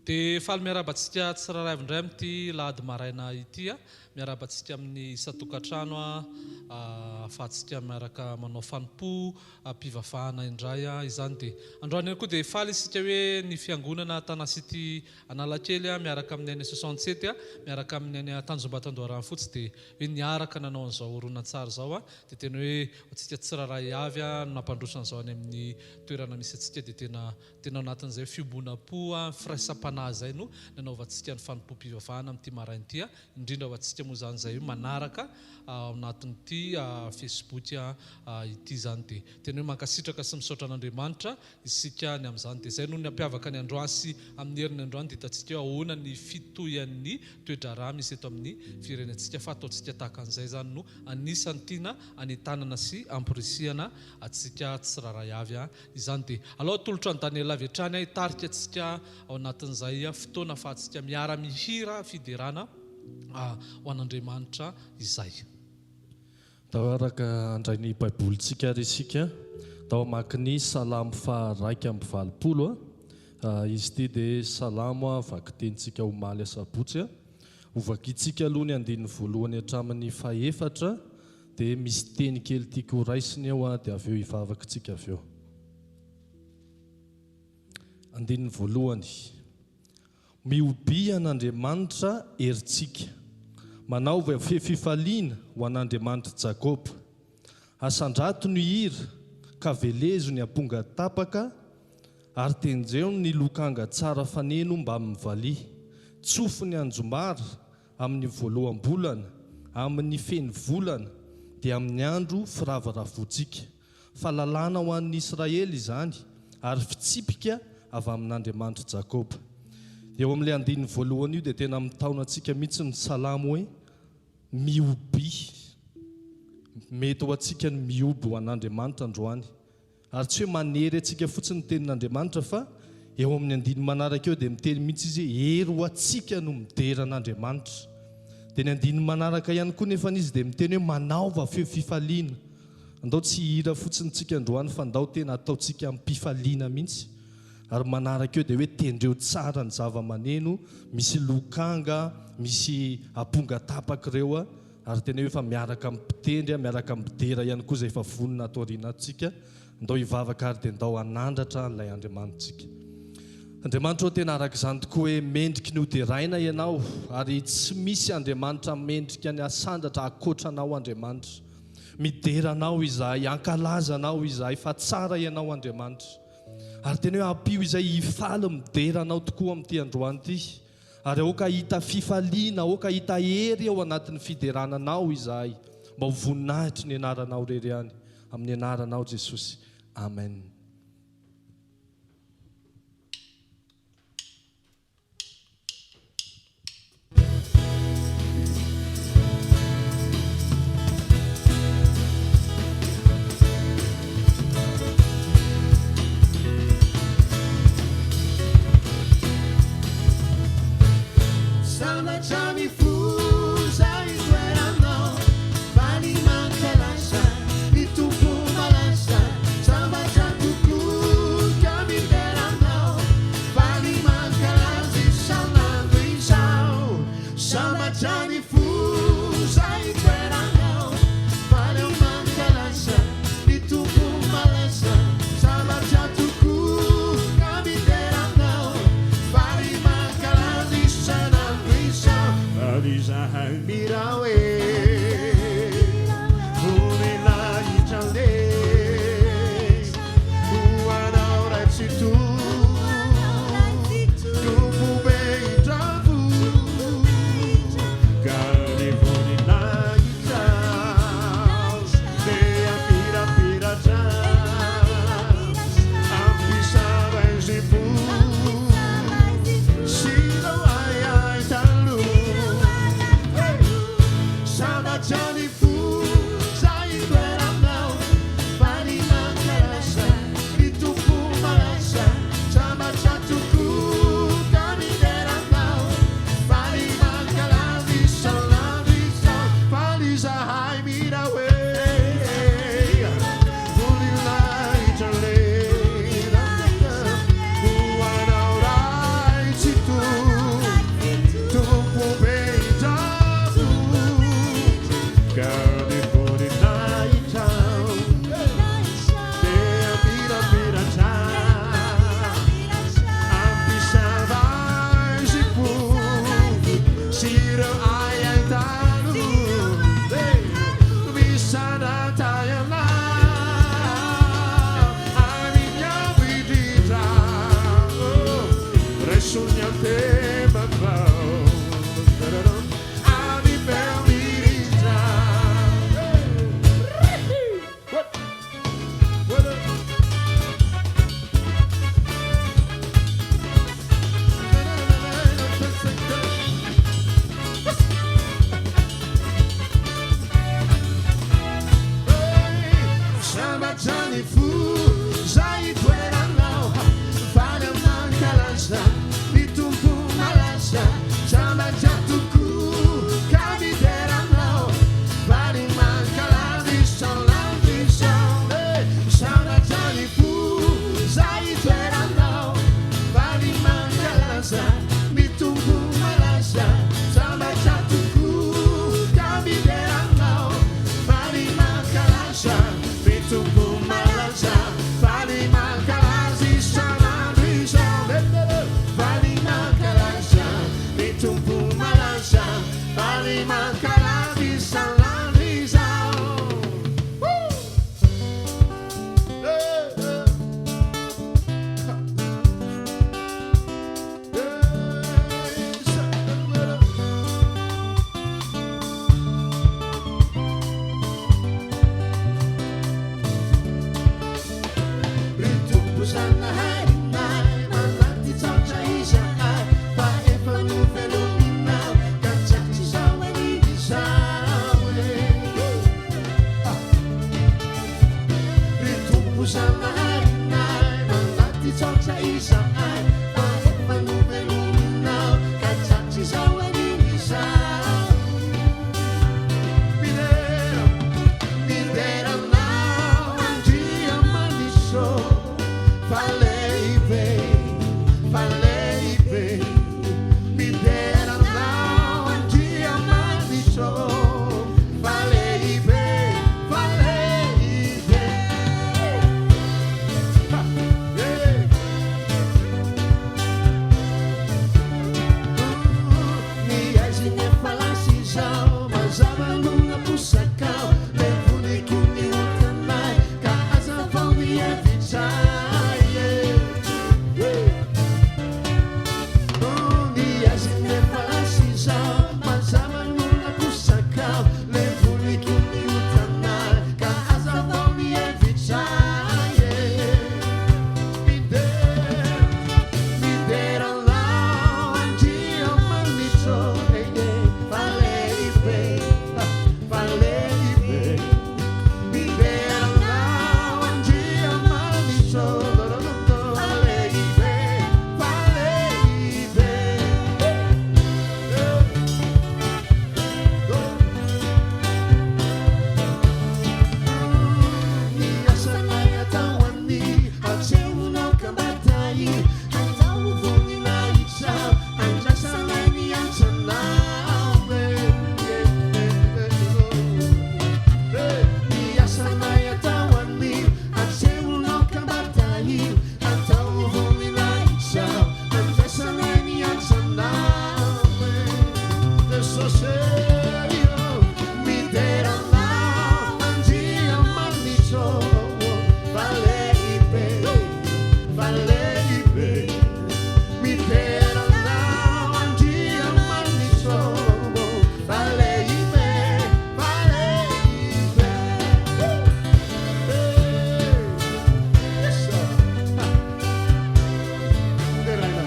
Dia faly miarahaba antsika tsirairay avy indray amin'ity lahady maraina ity. Miarahaba antsika amin'ny isan-tokantrano ahafahantsika miaraka manao fanompoam-pivavahana indray izany. Dia androany ihany koa dia faly isika hoe ny fiangonana Tana City Analakely miaraka amin'ny any 67 miaraka amin'ny any Tanjombato Andoharanofotsy dia hoe niaraka nanao an'izao horonantsary izao dia tena hoe ho antsika tsirairay avy no nampandroso an'izao any amin'ny toerana misy antsika dia tena tena ao anatin'izay fiombonam-po, firaisam-panahy izay no nanaovantsika ny fanompoam-pivavahana amin'ity maraina ity, indrindra ho antsika moa izany izay manaraka ao anatin'ity Facebook ity izany dia tena hoe mankasitraka sy misaotra an'Andriamanitra isika ny amin'izany. Dia izay no nampiavaka ny androany sy amin'ny herin'ny androany dia hitantsika hoe ahoana ny fitohian'ny toe-draharaha misy eto amin'ny firenentsika fa ataontsika tahaka an'izay izany no anisan'ny tiana hanentanana sy hamporisihana antsika tsirairay avy izany. Dia alao atolotra an'i Daniel avy hatrany hitarika antsika ao anatin'izay fotoana ahafahantsika miara-mihira fiderana ho an'Andriamanitra izay. Ndao araka handray ny Baibolintsika àry isika. Ndao hamaky ny Salamo faha-81. Izy ity dia Salamo vakitenintsika omaly asabotsy. Hovakintsika aloha ny andininy voalohany hatramin'ny fahefatra, dia misy teny kely tiako horaisina eo dia avy eo hivavaka isika avy eo. Andininy voalohany. Mihobia an'Andriamanitra herintsika. Manaova fe fifaliana ho an'Andriamanitr'i Jakoba. Asandrato ny hira, ka velezo ny amponga tapaka, ary tenjeo ny lokanga tsara faneno mbamin'ny valiha. Tsofy ny anjomara amin'ny voaloham-bolana, amin'ny feno volana, dia amin'ny andro firavoravoantsika. Fa lalàna ho an'ny Israely izany, ary fitsipika avy amin'Andriamanitr'i Jakoba. Eo amin'ilay andininy voalohany io dia tena mitaona antsika mihitsy ny salamo hoe, Mihoby. Mety ho antsika ny mihoby ho an'Andriamanitra androany. Ary tsy hoe manery antsika fotsiny ny tenin'Andriamanitra fa eo amin'ny andininy manaraka eo dia miteny mihitsy izy hoe hery ho antsika no midera an'Andriamanitra. Dia ny andininy manaraka ihany koa nefa izy dia miteny hoe manaova feo fifaliana. Andao tsy hihira fotsiny tsika androany fa ndao tena ataontsika amim-pifaliana mihitsy. Ary manaraka eo dia hoe tendreo tsara ny zava-maneno, misy lokanga, misy aponga tapaka ireo ary tena hoe efa miaraka amin'ny mpitendry, miaraka amin'ny mpidera ihany koa izay efa vonona ato aoriana ato tsika. Ndao hivavaka ary dia ndao hanandratra an'ilay Andriamanitsika. Andriamanitra ô tena araka izany tokoa hoe mendriky ny hoderaina Ianao ary tsy misy Andriamanitra mendrika ny hasandratra ankoatra Anao Andriamanitra. Midera Anao izahay, hankalaza Anao izahay fa tsara Ianao Andriamanitra. Ary tena hoe ampio izay hifaly midera Anao tokoa amin'ity androany ity. Ary aoka hahita fifaliana, aoka hahita hery ao anatin'ny fiderana Anao izahay, mba ho voninahitry ny Anaranao irery ihany. Amin'ny Anaranao Jesosy. Amen. Sambatra ny fo izay itoeranao, faly mankalaza ny Tompo malaza. Sambatra tokoa ka midera Anao, faly mankalaza isan'andro izao. Sambatra ny fo izay itoeranao, faly aho mankalaza ny Tompo malaza. Sambatra tokoa ka midera Anao, faly mankalaza isan'andro izao. Faly izahay mihira hoe, Voninahitra anie ho Anao Ray Tsitoha, Tompo be indrampo, ka ny voninahitrao dia hamirapiratra, hampisava izy-po sy ireo ahiahy taloha. Sambatra ny fo izay itoeranao, fa ny mankalaza ny Tompo malaza. malaza, ny Tompo malaza, sambatra tokoa ka midera Anao, faly mankalaza isan'andro izao, eh, sambatra ny fo izay itoeranao, faly mankalaza, ny Tompo malaza, sambatra tokoa ka midera Anao, faly mankalaza, ny Tompo malaza, faly mankalaza isan'andro izao, eh, faly mankalaza, ny Tompo malaza, faly mankalaza isan'andro izao. Woo! Eh, eh. Ry Tompo Zanaharinay, manatitsaotra izahay, fa efa novelominao, ka tratry izao anio izao e. Ry Tompo Zanaharinay, manatitsaotra izahay, fa efa novelominao, ka tratry izao anio izao. Midera, midera Anao, Andriamanitro, fa lehibe, fa lehibe. Midera Anao, Andriamanitro, fa lehibe, fa lehibe. Ha, yeah. Ny aizina efa lasa izao, mazava no naposakao, levoniko ny otanay, ka hazavao ny hevitray. Yeah. Ny aizina efa lasa izao, mazava no naposakao, levoniko ny otanay, ka hazavao ny hevitray. Midera, midera Anao, Andriamanitro, eh, eh, fa lehibe, fa lehibe. Midera Anao, Andriamanitro, fa lehibe, fa lehibe. Eh, eh. Ny asanay atao anio, asehonao ka mba tahio, atao voninahitra, andrasanay ny antsanao. Eh, eh, eh, eh, eh. Ny asanay atao anio, asehonao ka mba tahio, atao voninahitra, andrasanay ny antsanao. Eh, Jesosy, midera Anao, Andriamanitro, fa lehibe, fa lehibe. Midera Anao, Andriamanitro, fa lehibe, fa lehibe. Yes, sir. Deraina.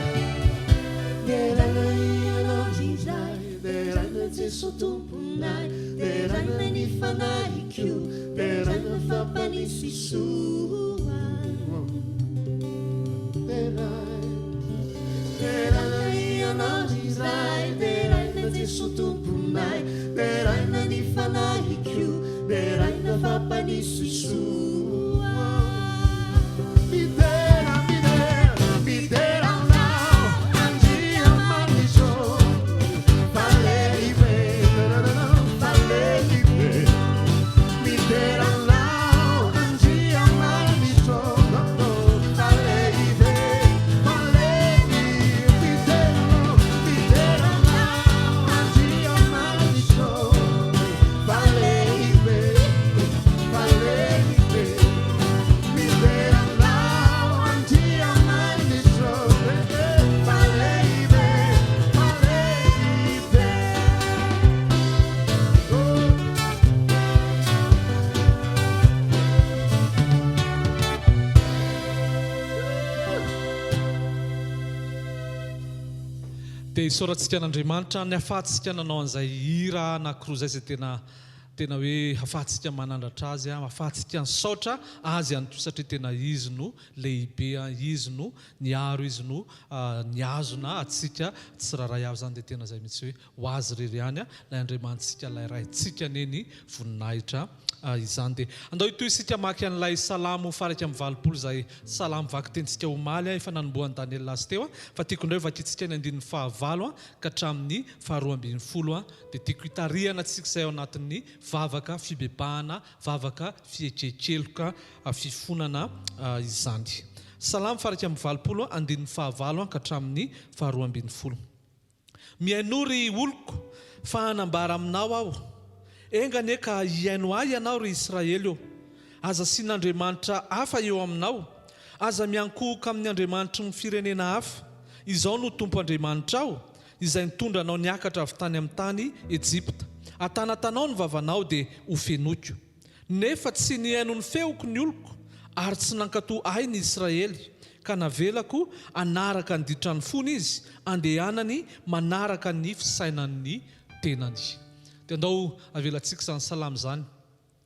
Deraina Ianao izay, deraina Jeso Tomponay, deraina ny fanahiko, deraina fa mpanisy soa. Deraina, deraina Ianao izay, deraina Jeso Tomponay, deraina ny fanahiko, deraina fa mpanisy soa. Midera, midera, midera Anao, Andriamanitro, fa lehibe, fa lehibe. Midera Anao, Andriamanitro, fa lehibe, fa lehibe. Midera, midera Anao, Andriamanitro, fa lehibe, fa lehibe. Midera Anao, Andriamanitro, fa lehibe, fa lehibe. Oh. Dia isaorantsika an'Andriamanitra ny ahafahantsika nanao an'izay hira anankiroa izay, izay tena Tena hoe afahantsika manandratra Azy, afahantsika misaotra Azy ihany koa satria tena Izy no lehibe, Izy no niaro, Izy no nihazona antsika tsirairay avy izany dia tena izay mihitsy hoe ho Azy irery ihany ilay Andriamanitsika, ilay Raintsika anie ny voninahitra izany. Dia andao hitohy isika hamaky an'ilay Salamo faha-81 izay Salamo vakitentsika omaly, efa nanombohan'i Daniela azy teo, fa tiako indray hovakintsika ny andininy fahavalo ka hatramin'ny faharoambinifolo. Dia tiako hitarihana antsika izay ao anatin'ny vavaka fibebahana, vavaka fieken-keloka, fifonana izany. Salamo faha-81 andininy fahavalo ka hatramin'ny faharoambinifolo. Mihainoa ry oloko, fa hanambara aminao aho. Enga anie ka hihaino ahy ianao, ry Israely ô! Aza asian'andriamanitra hafa eo aminao. Aza miankohoka amin'ny andriamanitry ny firenena hafa. Izao no Tompo Andriamanitrao, izay nitondra anao niakatra avy tany amin'ny tany Ejipta. Atanatanao ny vavanao dia hofenoiko. Nefa tsy nihaino ny feoko ny oloko, ary tsy nankatò Ahy ny Israely, ka navelako hanaraka ny ditran'ny fony izy, andehanany manaraka ny fisainan'ny tenany. Dia andao avelantsika izany salamo izany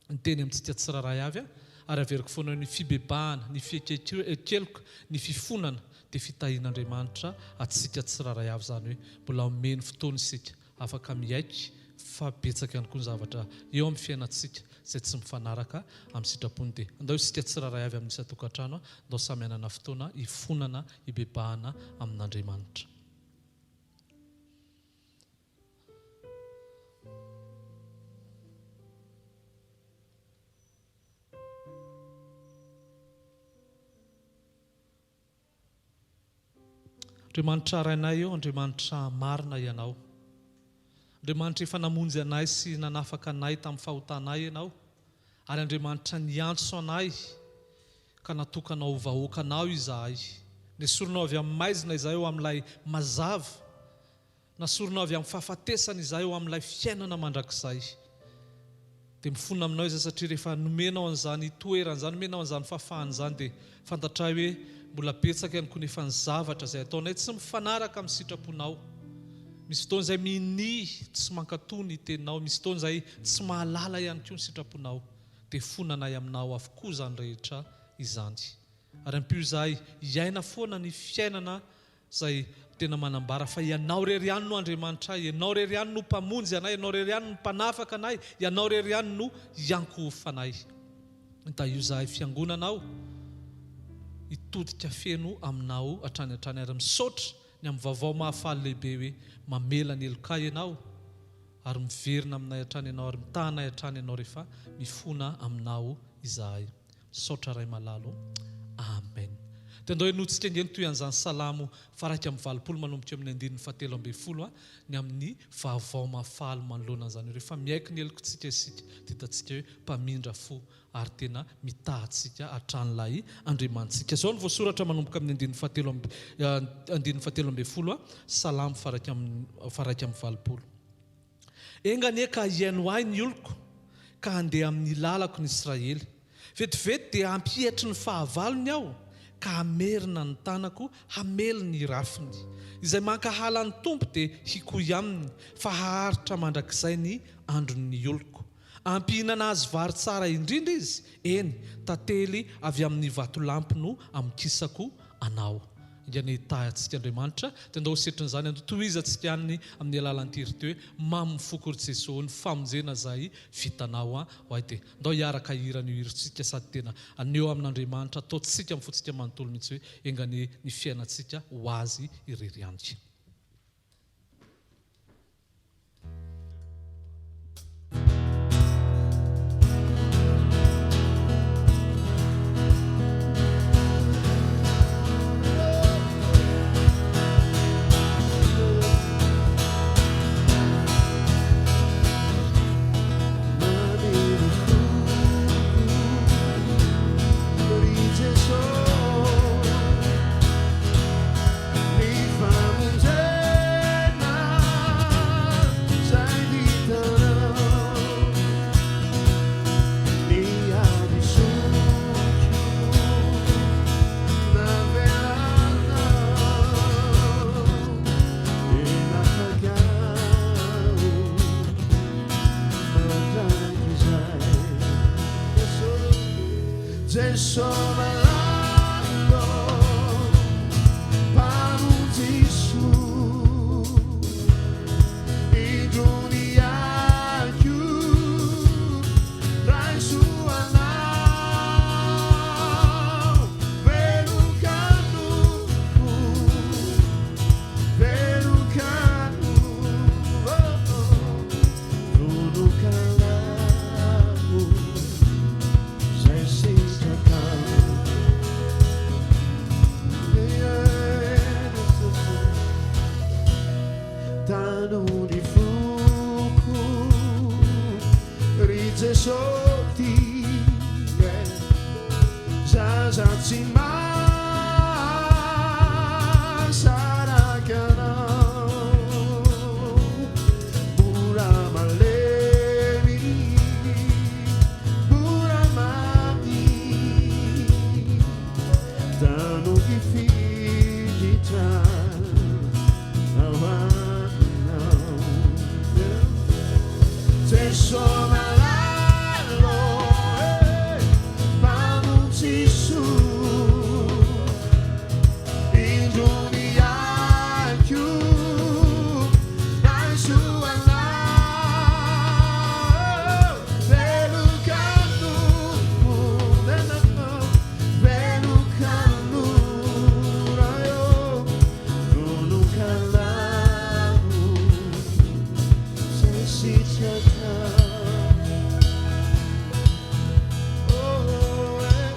hiteny amintsika tsirairay avy, ary averiko foana hoe ny fibebahana, ny fieken-keloka, ny fifonana dia fitahian'Andriamanitra antsika tsirairay avy izany hoe mbola omeny fotoana isika afaka miaiky fa betsaka ihany koa ny zavatra eo amin'ny fiainantsika izay tsy mifanaraka amin'ny sitrapony dia andao isika tsirairay avy amin'ny isan-tokantrano andao samy hanana fotoana hifonana hibebahana amin'Andriamanitra. Andriamanitra Rainay ô, Andriamanitra marina Ianao. Andriamanitra efa namonjy anay sy nanafaka anay tamin'ny fahotanay Ianao, ary Andriamanitra niantso anay ka natokanao ho vahoakanao izahay. Nesorinao avy amin'ny maizina izahay ho amin'ilay mazava. Nasorinao avy amin'ny fahafatesana izahay ho amin'ilay fiainana mandrakizay. Dia mifona aminao izahay satria rehefa nomenao an'izany toerana izany, nomenao an'izany fahafahana izany dia fantatray hoe mbola betsaka ihany koa nefa ny zavatra izay ataonay tsy mifanaraka amin'ny sitraponao. Misy fotoana izay minia tsy mankatò ny teninao, misy fotoana izay tsy mahalala ihany koa ny sitraponao. Dia fonanay aminao avokoa izany rehetra izany. Ary ampio izahay hiaina foana ny fiainana Izay tena manambara fa Ianao irery ihany no Andriamanitray, Ianao irery ihany no Mpamonjy anay, Ianao irery ihany no Mpanafaka anay, Ianao irery ihany no Iankohofanay. Tahio izahay Fiangonanao hitodika feno Aminao hatrany hatrany ary misaotra ny amin'ny vaovao mahafaly lehibe hoe mamela ny helokay Ianao ary miverina aminay hatrany Ianao ary mitaha anay hatrany Ianao rehefa mifona Aminao izahay. Misaotra Ray malala o. Amen. Dia andao henointsika ange ny tohian'izany Salamo faha-81 manomboka eo amin'ny andininy fahatelo ambin'ny folo ny amin'ny vaovao mahafaly manoloana an'izany hoe rehefa miaiky ny helokintsika isika dia hitantsika hoe mpamindra fo ary tena mitaha antsika hatrany ilay Andriamanitsika. Izao no voasoratra manomboka amin'ny andininy fahatelo amby andininy fahatelo ambin'ny folo Salamo faha-81. Enga anie ka hihaino ahy ny oloko, ka handeha amin'ny lalako ny Israely. Vetivety dia hampietry ny fahavalony aho, ka hamerina ny tanako hamely ny rafiny. Izay mankahala ny Tompo dia hikoy aminy, fa haharitra mandrakizay ny andron'ny oloko. Hampihinana azy vary tsara indrindra izy, eny, tantely avy amin'ny vatolampy no hamokisako anao. Enga anie hitahy antsika Andriamanitra. Dia andao ho setrin'izany, andao tohizantsika ihany amin'ny alalan'ity hira ity hoe, Mamy ny foko ry Jeso, ny famonjena izay vitanao ho ahy. Dia andao hiaraka hihira an'io hirantsika sady tena haneho amin'Andriamanitra, ataontsika amin'ny fontsika manontolo mihitsy hoe, enga anie ny fiainantsika ho Azy irery ihany. Jeso malalo Mpamonjy soa Indro ny aiko Raiso anao Velokano Velokano Vonokalao Zay sitrakao Tano ny foko Ry Jeso tia Zaza tsy mahasaraka anao Mora malemy Mora mamy Tano hifikitra ao aminao Jeso malalo eh, Mpamonjy soa Indro ny aiko Raiso anao Velokano Velokano Raio Vonokalao Zay sitrakao Oh, eh.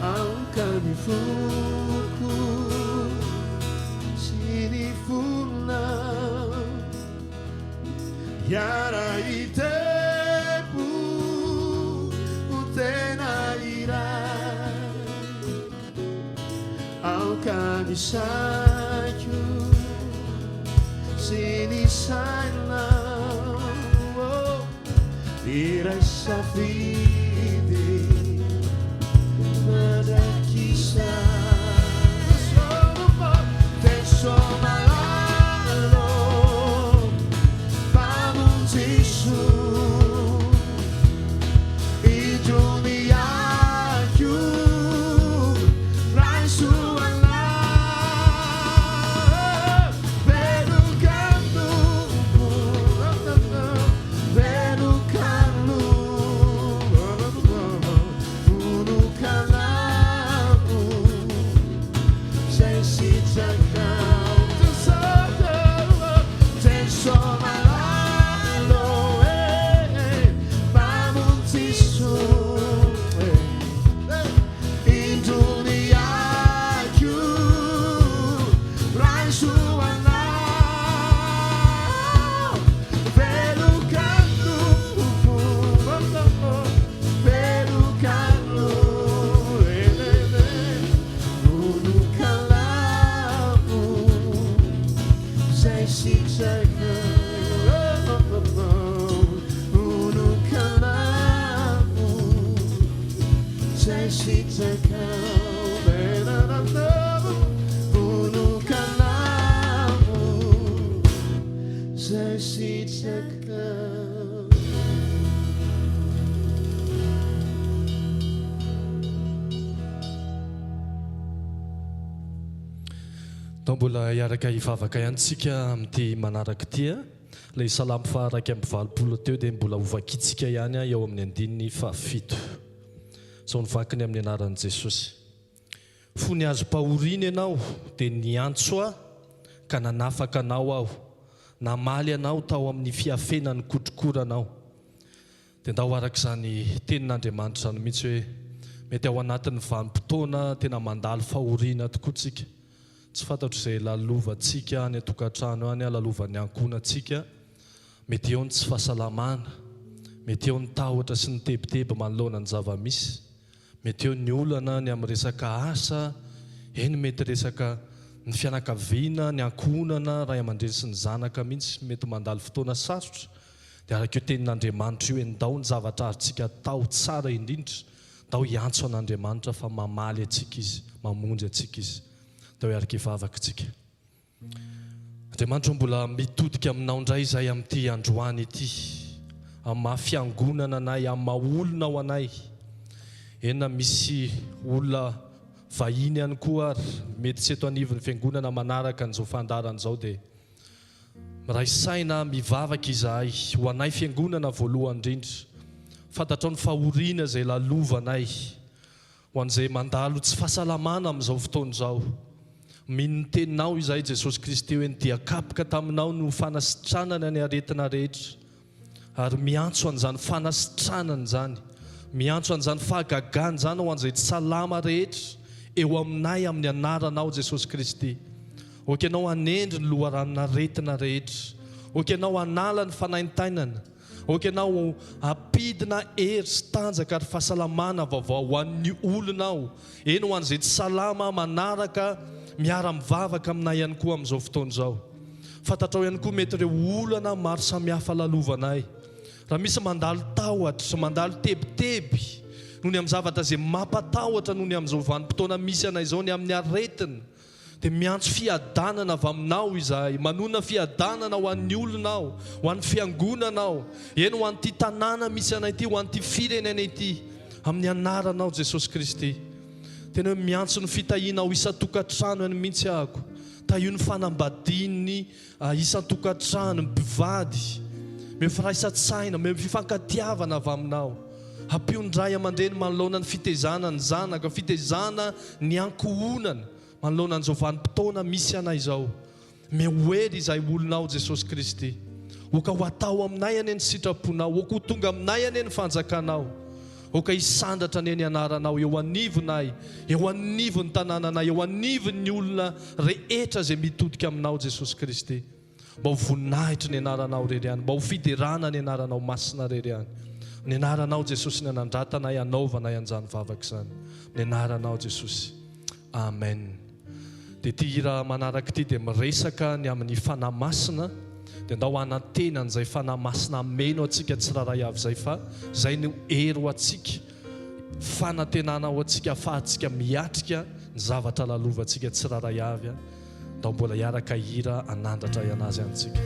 Aoka ny foko sy ny fonao Hiara-hitempo ho tena iray Aoka ny saiko sy ny sainao Iray safidy mandrakizay Jeso malalo Mpamonjy soa Indro ny aiko Raiso anao Velokano Velokano Vonokalao Zay sitrakao Jeso malalo Mpamonjy soa Indro ny aiko Raiso anao Velokano Velokano Vonokalao Zay sitrakao Vonokalao Zay sitrakao Vonokalao Zay sitrakao Ndao mbola hiaraka hivavaka ihany tsika amin'ity manaraka ity a. Ilay salamo faha 81 teo dia mbola hovakintsika ihany eo amin'ny andininy fahafito. Izao ny vakiny amin'ny anaran'i Jesosy. Fony azom-pahoriana ianao dia niantso ahy ka nanafaka anao aho, namaly anao tao amin'ny fiafenan'ny kotrokorana aho. Dia ndao araka izany tenin'Andriamanitra izany mihitsy hoe mety ao anatin'ny vanim-potoana tena mandalo fahoriana tokoa tsika. Tsy fantatro izay lalovantsika any an-tokantrano any, lalovan'ny ankohonantsika. Mety eo ny tsy fahasalamana, mety eo ny tahotra sy ny tebiteby manoloana ny zava-misy, mety eo ny olana ny amin'ny resaka asa, eny mety resaka ny fianakaviana, ny ankohonana, ray aman-dreny sy ny zanaka mihitsy mety mandalo fotoana sarotra. Dia araka io tenin'Andriamanitra io, endao ny zavatra azontsika atao tsara indrindra, ndao hiantso an'Andriamanitra fa mamaly antsika Izy, mamonjy antsika Izy. Ndao hiaraka hivavaka isika. Andriamanitra ô, mbola mitodika Aminao indray izahay amin'ity androany ity, amin'ny maha fiangonana anay, amin'ny maha olonao anay. Eny na misy olona vahiny ihany koa ary mety tsy eto anivon'ny fiangonana manaraka an'izao fandaharana izao dia miray saina mivavaka izahay ho anay fiangonana voalohany indrindra. Fantatrao ny fahoriana izay lalovanay. Ho an'izay mandalo tsy fahasalamana amin'izao fotoana izao. Mino ny teninao izahay Jesosy Kristy hoe ny dia kapoka taminao no fanasitranana ny aretina rehetra. Ary miantso an'izany fanasitranana izany, miantso an'izany fahagagana izany ho an'izay tsy salama rehetra eo aminay amin'ny anaranao Jesosy Kristy. Ok ianao hanendry ny loharanon'aretina rehetra. Ok ianao hanala ny fanaintainana. Aoka ianao hampidina hery sy tanjaka ary fahasalamana vaovao ho an'ny olonao, eny ho an'izay tsy salama manaraka miara-mivavaka aminay ihany koa amin'izao fotoana izao. Fantatrao ihany koa mety ireo olana maro samihafa lalovanay. Raha misy mandalo tahotra, mandalo tebiteby noho ny amin'ny zavatra izay mampatahotra noho ny amin'izao vanim-potoana misy anay izao, ny amin'ny aretina, Dia miantso fiadanana avy aminao izahay, manonona fiadanana ho an'ny olonao, ho an'ny fiangonanao, eny ho an'ity tanàna misy anay ity, ho an'ity firenena ity, amin'ny anaranao Jesosy Kristy. Tena hoe miantso ny fitahianao isan-tokantrano ihany mihitsy ahako. Tahio ny fanambadian'ny isan-tokantrano, ny mpivady. Omeo firaisan-tsaina, omeo fifankatiavana avy aminao. Ampio ny ray aman-dreny manoloana ny fitezana ny zanaka, fitezana ny ankohonana manoloana an'izao vanim-potoana misy anay izao. Omeo hery izahay olonao Jesosy Kristy. Oka ho atao aminay anie ny sitraponao, oka ho tonga aminay anie ny fanjakanao. Oka hisandratra anie ny anaranao eo anivonay, eo anivon'ny tanànanay, eo anivon'ny olona rehetra izay mitodika aminao Jesosy Kristy. Mba ho voninahitry ny anaranao irery ihany, mba ho fiderana ny anaranao masina irery ihany. Ny anaranao Jesosy ny anandratanay anaovanay an'izany vavaka izany. Ny anaranao Jesosy. Amen. Dia ity hira manaraka ity dia miresaka ny amin'ny Fanahy Masina, dia ndao hanantena an'izay Fanahy Masina hameno antsika tsirairay avy izay fa izay no hery ho antsika, fanantenana ho antsika ahafahantsika miatrika ny zavatra lalovantsika tsirairay avy. Ndao mbola hiaraka hihira hanandratra anazy ihany tsika.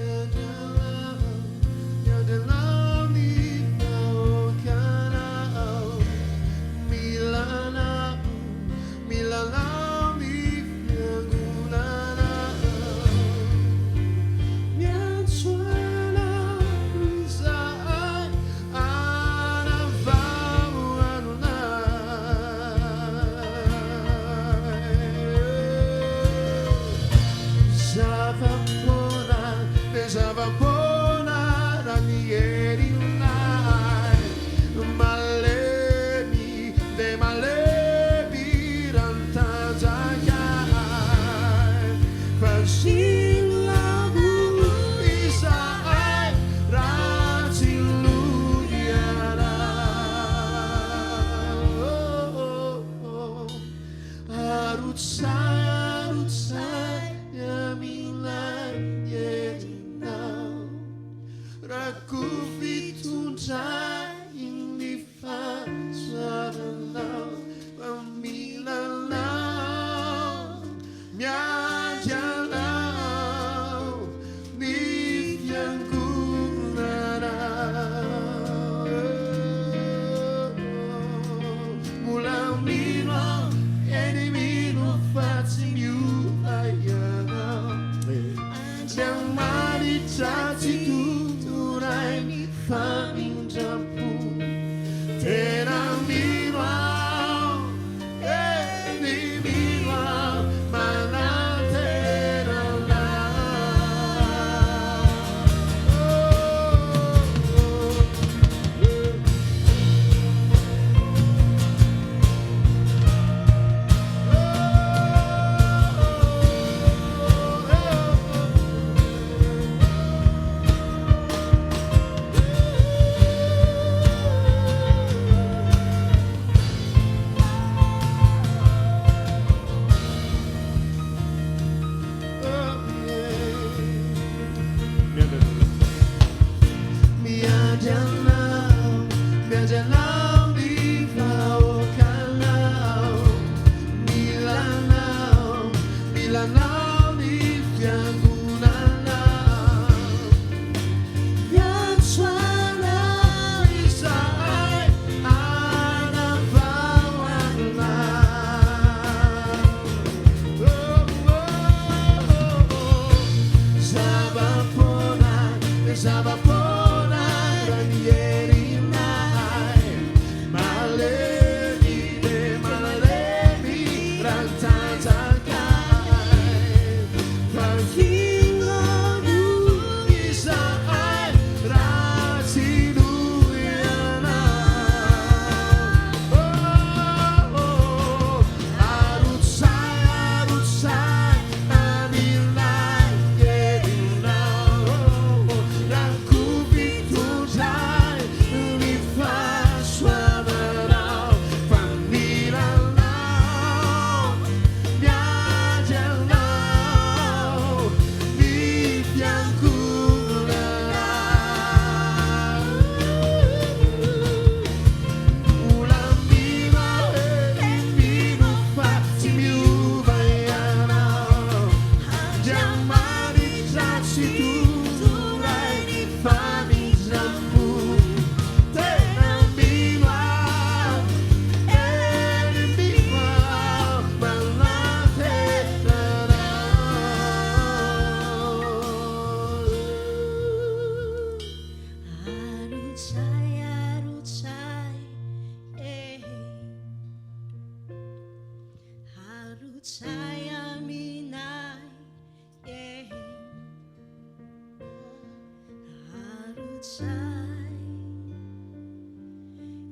Arotsay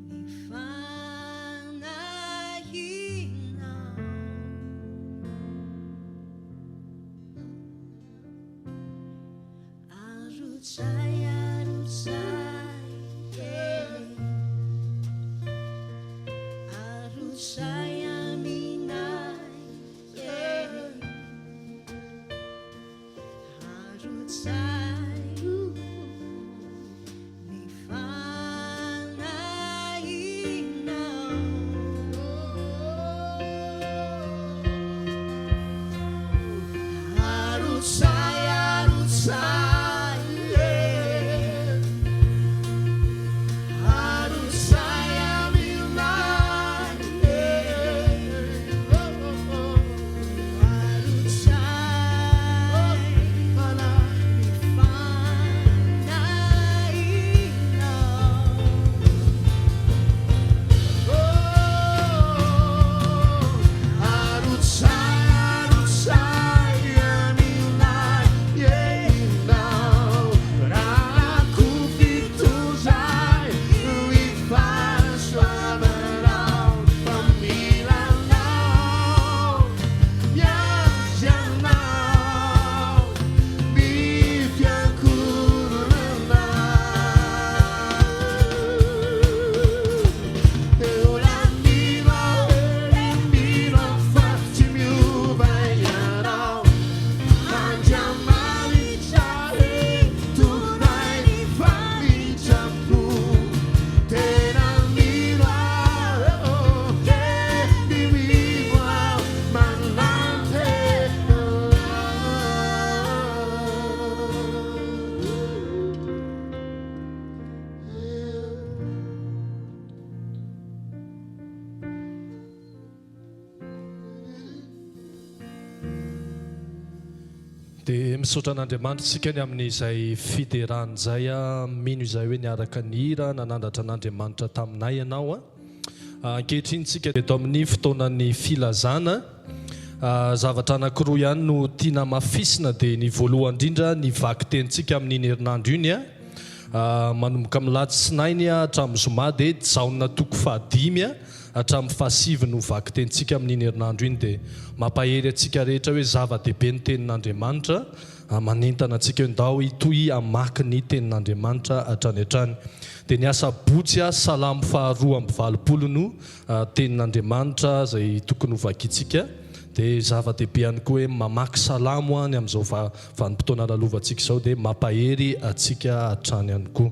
ny fanahinao. Arotsay, arotsay, eh. Arotsay aminay, eh. Arotsay ny fanahinao. Arotsay, arotsay, eh. Arotsay aminay, eh. Oh, oh, oh. Arotsay ny fanahinao. Arotsay, arotsay aminay, ianao. Rakofitozay ny fahasoavanao, fa mila anao, miandry anao, ny fiankoronanao. Mbola mino aho, mino aho fa tsy miova ianao. Andriamanitra e, tonay ny famindram-po. Tena mino aho, tena mino aho, manantena Dia misaotra an'Andriamanitra isika ny amin'izay fiderana izay a, mino izay hoe niaraka nihira nanandratra an'Andriamanitra taminay ianao a. Ankehitriny isika eto amin'ny fotoanan'ny filazana. Zavatra anankiroa ihany no tiana hamafisina dia ny voalohany indrindra ny vakitenintsika amin'iny herinandro iny a, manomboka amin'ny latsinainy hatramin'ny zoma dia Jaona toko fahadimy a, hatramin'ny fahasivy no vakitenintsika amin'iny herinandro iny dia mampahery antsika rehetra hoe zava-dehibe ny tenin'Andriamanitra, manentana antsika hoe ndao hitohy hamaky ny tenin'Andriamanitra hatrany hatrany. Dia ny asabotsy salamo faha 82 no tenin'Andriamanitra izay tokony ho vakintsika dia zava-dehibe ihany koa hoe mamaky salamo ny amin'izao vanim-potoana lalovantsika izao dia mampahery antsika hatrany ihany koa.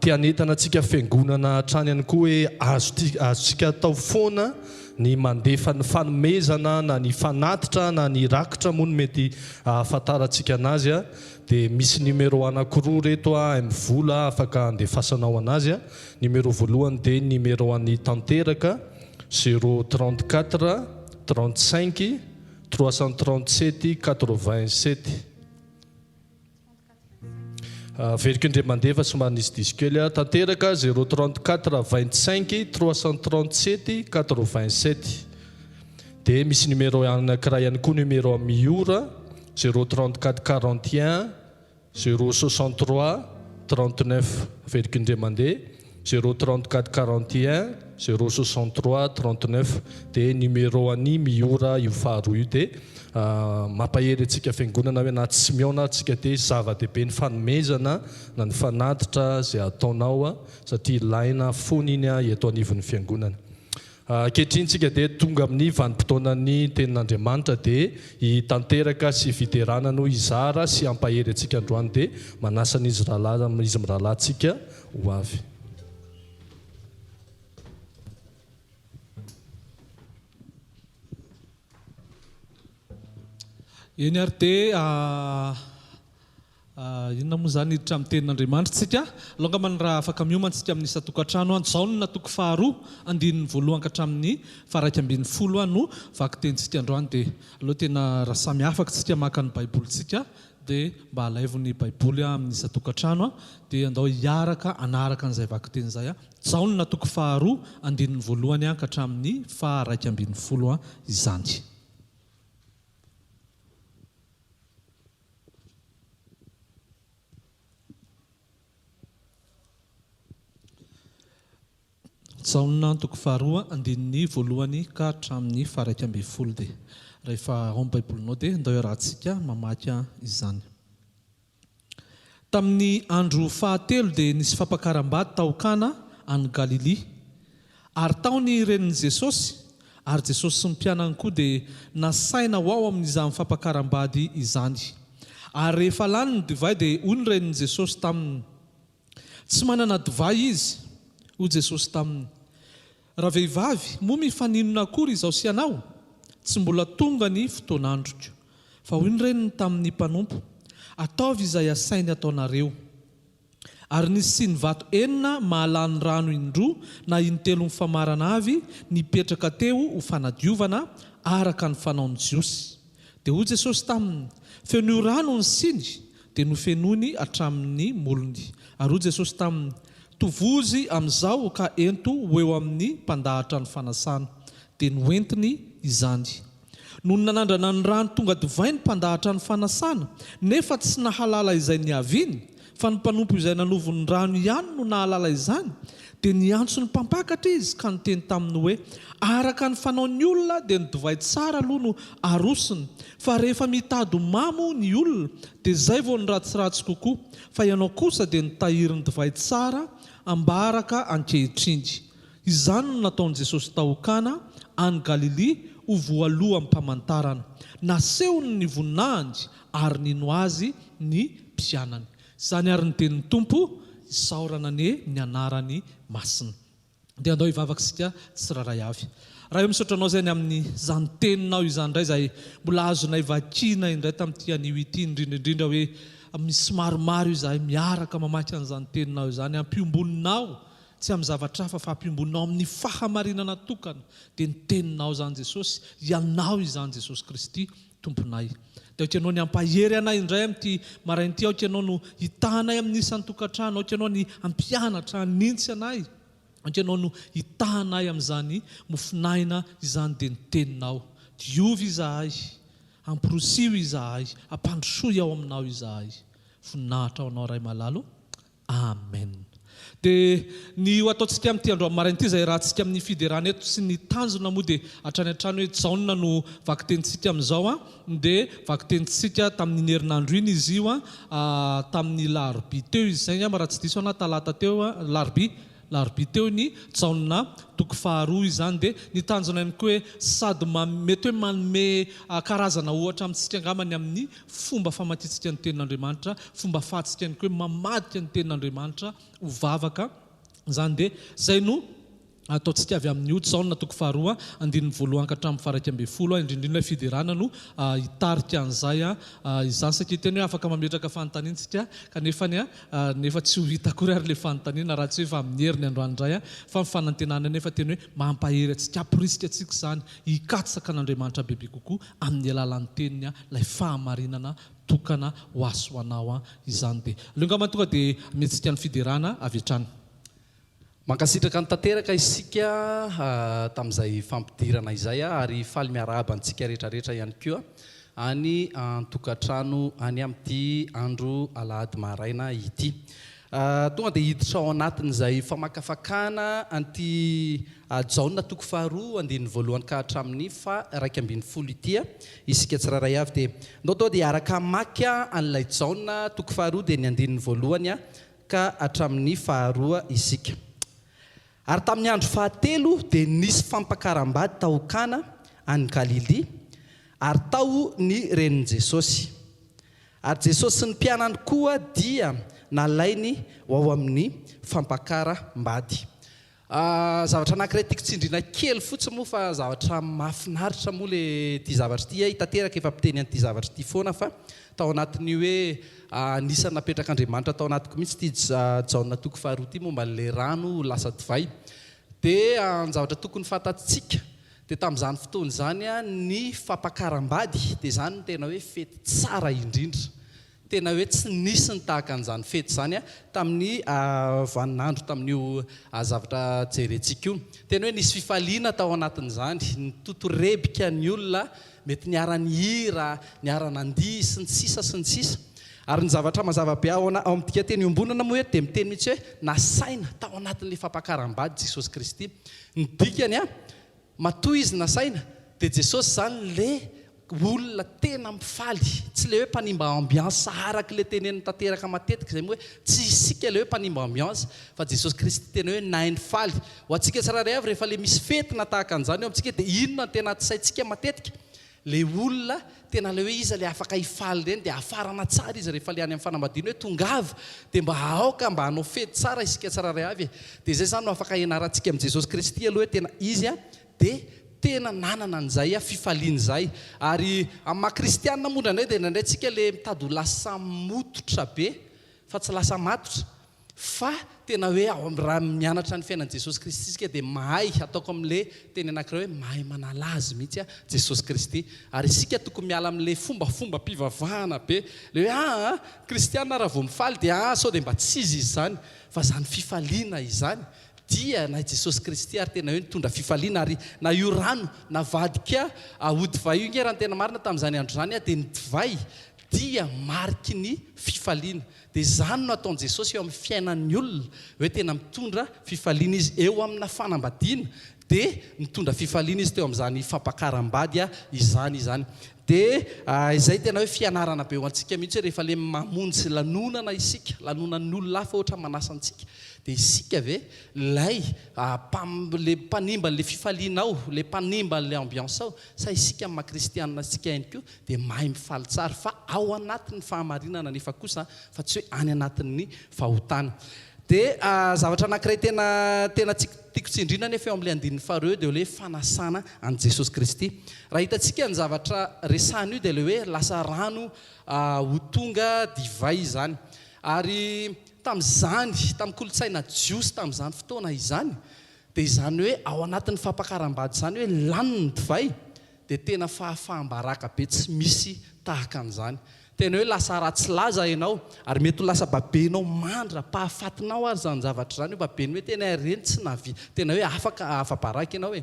Te hanentana antsika fiangonana hatrany ihany koa hoe azontsika atao foana ny mandefa ny fanomezana na ny fanatitra na ny rakitra moa no mety ahafantarantsika anazy dia misy numéro anankiroa reto MVola afaka andefasanao anazy. Numéro voalohany dia numéro an'i Tanteraka zéro 34 35 337 87. Averiko indray mandeha fa somary nisy diso kely aho. Tanteraka zéro 34 25 337 87. Dia misy numéro anankiray ihany koa numéro an'i Miora zéro 34 41 zéro 63 39. Averiko indray mandeha zéro 34 41 zéro 63 39. Dia numéro an'i Miora io faharoa io. Dia mampahery antsika fiangonana hoe na tsy mihaona ary tsika dia zava-dehibe ny fanomezana na ny fanatitra izay ataonao satria ilaina foana iny eto anivon'ny fiangonana. Ankehitriny tsika dia tonga amin'ny vanim-potoanan'ny tenin'Andriamanitra dia i Tanteraka sy Fiderana no hizara sy hampahery antsika androany dia manasa an'izy rahalahy izy mirahalahy tsika ho avy. Eny ary dia inona moa izany hiditra amin'ny tenin'Andriamanitra tsika. Alao angamba ny raha afaka miomana tsika amin'ny isan-tokantrano. Jaona toko faharoa andininy voalohany ka hatramin'ny faha-11 no vakitenintsika androany. Dia aleo tena raha samy afaka tsika maka ny baibolintsika dia mba alaivo ny baiboly amin'ny isan-tokantrano dia andao hiaraka hanaraka an'izay vakiteny izay. Jaona toko faharoa andininy voalohany ka hatramin'ny faha-11 izany. Jaona toko faharoa andininy voalohany ka hatramin'ny faha-11 dia rehefa ao amin'ny Baibolinao dia ndao iarahantsika mamaky izany. Tamin'ny andro fahatelo dia nisy fampakaram-bady tao Kana any Galilia. Ary tao ny renin'i Jesosy, ary Jesosy sy ny mpianany koa dia nasaina ho ao amin'izany fampakaram-bady izany. Ary rehefa lany ny divay dia hoy ny renin'i Jesosy taminy, Tsy manana divay izy. Hoy Jesosy taminy, Ravehivavy, moa mifaninona akory izaho sy ianao? Tsy mbola tonga ny fotoan'androko. Fa hoy ny reniny tamin'ny mpanompo, Ataovy izay asainy ataonareo. Ary nisy siny vato enina mahalany rano indroa na intelo mifamarana avy nipetraka teo ho fanadiovana, araka ny fanaon'ny Jiosy. Dia hoy Jesosy taminy, Fenoy rano ny siny, dia nofenoiny hatramin'ny molony. Ary hoy Jesosy taminy, Tovozy amin'izao ka ento ho eo amin'ny mpandahatra ny fanasana. Dia noentiny izany. Nony nanandrana ny rano tonga divay ny mpandahatra ny fanasana, nefa tsy nahalala izay niaviany, fa ny mpanompo izay nanovo ny rano ihany no nahalala izany, dia niantso ny mpampakatra izy ka niteny taminy hoe, Araka ny fanaon'ny olona dia ny divay tsara aloha no arosony, fa rehefa mitady ho mamo ny olona dia izay vao ny ratsiratsy kokoa, fa ianao kosa dia nitahiry ny divay tsara ambaraka ankehitriny. Izany no nataon'i Jesosy tao Kana, any Galilia, ho voaloham-pamantarana. Nasehony ny voninahiny ary nino Azy ny mpianany. Izany àry ny tenin'ny Tompo, isaorana anie ny anarany masina. Dia andao hivavaka isika tsirairay avy. Ray ô, misaotra Anao izay ny amin'izany Teninao izany indray izay mbola azonay vakiana indray tamin'ity anio ity, indrindra indrindra hoe misy maromaro izahay miaraka mamaky an'izany Teninao izany, ampiombononao tsy amin'ny zavatra hafa fa ampiombononao amin'ny fahamarinana tokana, dia ny Teninao izany Jesosy, Ianao izany Jesosy Kristy Tomponay. Dia aoka Ianao ny hampahery anay indray amin'ity maraina ity, aoka Ianao no hitaha anay amin'ny isan-tokantrano, aoka Ianao ny hampianatra, hanintsy anay, aoka Ianao no hitaha anay amin'izany mofon'aina izany dia ny Teninao. Diovy izahay, amporosiho izahay, ampandrosoy ao Aminao izahay. Voninahitra ho Anao Ray malala o. Amen. Dia ny ho ataontsika amin'ity androany maraina ity izay iarahantsika amin'ny fiderana eto sy ny tanjona moa dia hatrany hatrany hoe Jaona no vakitenintsika amin'izao an, dia vakitenintsika tamin'iny herinandro iny izy io an, tamin'ny larobia teo izy izay angamba raha tsy diso aho na talata teo an, larobia, Larobia teo ny Jaona toko faharoa izany dia ny tanjona ihany koa hoe sady mety hoe manome karazana ohatra amintsika angamba ny amin'ny fomba famakiantsika ny tenin'Andriamanitra, fomba afahantsika ihany koa hoe mamadika ny tenin'Andriamanitra ho vavaka izany dia izay no ataontsika avy amin'io Jaona toko faharoa andininy voalohany ka hatramin'ny faha 11 indrindra indrindra ilay fiderana no hitarika an'izay izany saika hiteny hoe afaka mametraka fanontaniana isika kanefa ny Nefa tsy ho hita akory ary ilay fanontaniana raha tsy hoe efa amin'ny heriny androany indray fa ny fanantenana anefa tena hoe mampahery antsika, hamporisika antsika izany hikatsaka an'Andriamanitra bebe kokoa amin'ny alalan'ny teniny ilay fahamarinana tokana ho ahy sy ho anao izany dia aleo angamba tonga dia mihetsika ny fiderana avy hatrany. Mankasitraka ny tanteraka isika tamin'izay fampidirana izay ary faly miarahaba antsika rehetra rehetra ihany koa any an-tokantrano any amin'ity andro alahady maraina ity. Tonga dia hiditra ao anatin'izay famakafakana an'ity Jaona toko faharoa andininy voalohany ka hatramin'ny faha 11 ity isika tsirairay avy dia ndao tonga dia hiaraka hamaky an'ilay Jaona toko faharoa dia ny andininy voalohany ka hatramin'ny faharoa isika. Ary tamin'ny andro fahatelo dia nisy fampakaram-bady tao Kana any Galilia, ary tao ny renin'i Jesosy. Ary Jesosy sy ny mpianany koa dia nalainy ho ao amin'ny fampakaram-bady. Zavatra anankiray tiako tsindriana kely fotsiny moa fa zavatra mahafinaritra moa le ity zavatra ity eh, tanteraka efa mpiteny an'ity zavatra ity foana fa tao anatin'io hoe anisan'ny napetrak'Andriamanitra tao anatiko mihitsy ity Jaona toko faharoa ity momba an'ilay rano ho lasa divay. Dia ny zavatra tokony fantatsika dia tamin'izany fotoana izany ny fampakaram-bady dia izany no tena hoe fety tsara indrindra. Tena hoe tsy nisy ny tahaka an'izany fety izany tamin'ny vaninandro tamin'io zavatra jerentsika io. Tena hoe nisy fifaliana tao anatin'izany, nitotorebika ny olona, mety niara-nihira, niara-nandihy sy ny sisa sy ny sisa. Ary ny zavatra mazava be ao ao amin'ny dikanteny iombonana moa eto dia miteny mihitsy hoe nasaina tao anatin'ilay fampakaram-bady Jesosy Kristy. Ny dikany an, matoa izy nasaina dia Jesosy izany ilay olona tena mifaly, tsy ilay hoe mpanimba ambiance araka ilay teneniny tanteraka matetika izay moa hoe tsy isika ilay hoe mpanimba ambiance fa Jesosy Kristy tena hoe nahay nifaly. Ho antsika tsirairay avy rehefa ilay misy fety na tahaka an'izany eo amintsika dia inona no tena ato saintsika matetika? Ilay olona tena ilay hoe iza ilay afaka hifaly ireny dia hafarana tsara izy rehefa ilay any amin'ny fanambadiana hoe tongava dia mba aoka mba hanao fety tsara isika tsirairay avy e. Dia izay izany no afaka ianarantsika amin'i Jesosy Kristy aloha hoe tena Izy dia tena nanana an'izay fifaliana izay. Ary amin'ny maha kristianina moa indraindray dia indraindray tsika ilay mitady ho lasa mototra be fa tsy lasa matotra. Fa tena hoe ao amin'ny raha mianatra ny fiainan'i Jesosy Kristy isika dia mahay, ataoko amin'ilay teny anankiray hoe mahay manala azy mihitsy Jesosy Kristy. Ary isika tokony miala amin'ilay fombafombam-pivavahana be, ilay hoe aa kristiana raha vao mifaly dia aa sao dia mba tsy izy izy izany. Fa izany fifaliana izany dia na i Jesosy Kristy ary tena hoe nitondra fifaliana ary na io rano navadika ho divay io nge raha ny tena marina tamin'izany andro izany dia ny divay dia mariky ny fifaliana. Dia izany no ataon'i Jesosy eo amin'ny fiainan'ny olona, hoe tena mitondra fifaliana Izy. Eo amina fanambadiana, dia nitondra fifaliana Izy teo amin'izany fampakaram-bady izany izany. Dia izay tena hoe fianarana be ho antsika mihitsy hoe rehefa ilay mamonjy lanonana isika, lanonan'ny olona hafa ohatra manasa antsika, dia isika ve ilay ilay mpanimba an'ilay fifaliana ao, ilay mpanimba an'ilay ambiance ao, sa isika amin'ny maha kristianina antsika ihany koa dia mahay mifaly tsara fa ao anatin'ny fahamarinana nefa kosa fa tsy hoe any anatin'ny fahotana. Dia zavatra anankiray tena tena tiako tsindriana nefa eo amin'ilay andininy faharoa eo dia ilay hoe fanasana an'i Jesosy Kristy. Raha hitantsika ny zavatra resahina io dia ilay hoe lasa rano ho tonga divay izany. Ary tamin'izany, tamin'ny kolontsaina jiosy tamin'izany fotoana izany dia izany hoe ao anatin'ny fampakaram-bady izany hoe lany ny divay dia tena fahafaham-baraka be tsy misy tahaka an'izany. Tena hoe lasa ratsy laza ianao, ary mety ho lasa babenao mandra-pahafatinao ary izany zavatra izany, hoe babeny hoe tena ireny tsy nahavita, tena hoe afaka, afa-baraka ianao e.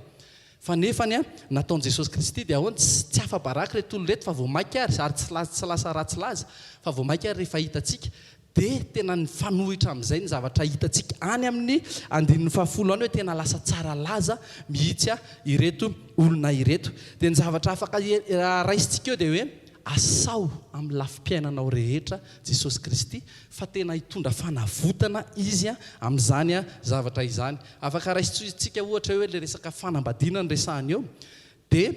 Fa nefany an, nataon'i Jesosy Kristy dia ahoana, tsy, tsy afa-baraka ireto olona ireto fa vao mainka ary, ary tsy lasa, tsy lasa ratsy laza, fa vao mainka ary rehefa hitantsika Dia tena nifanohitra amin'izay ny zavatra hitantsika any amin'ny andininy fahafolo any hoe tena lasa tsara laza mihitsy ireto olona ireto. Dia ny zavatra afaka raisintsika eo dia hoe asao amin'ny lafim-piainanao rehetra Jesosy Kristy fa tena hitondra fanavotana Izy amin'izany zavatra izany. Afaka raisintsika ohatra hoe ilay resaka fanambadiana no resahana eo dia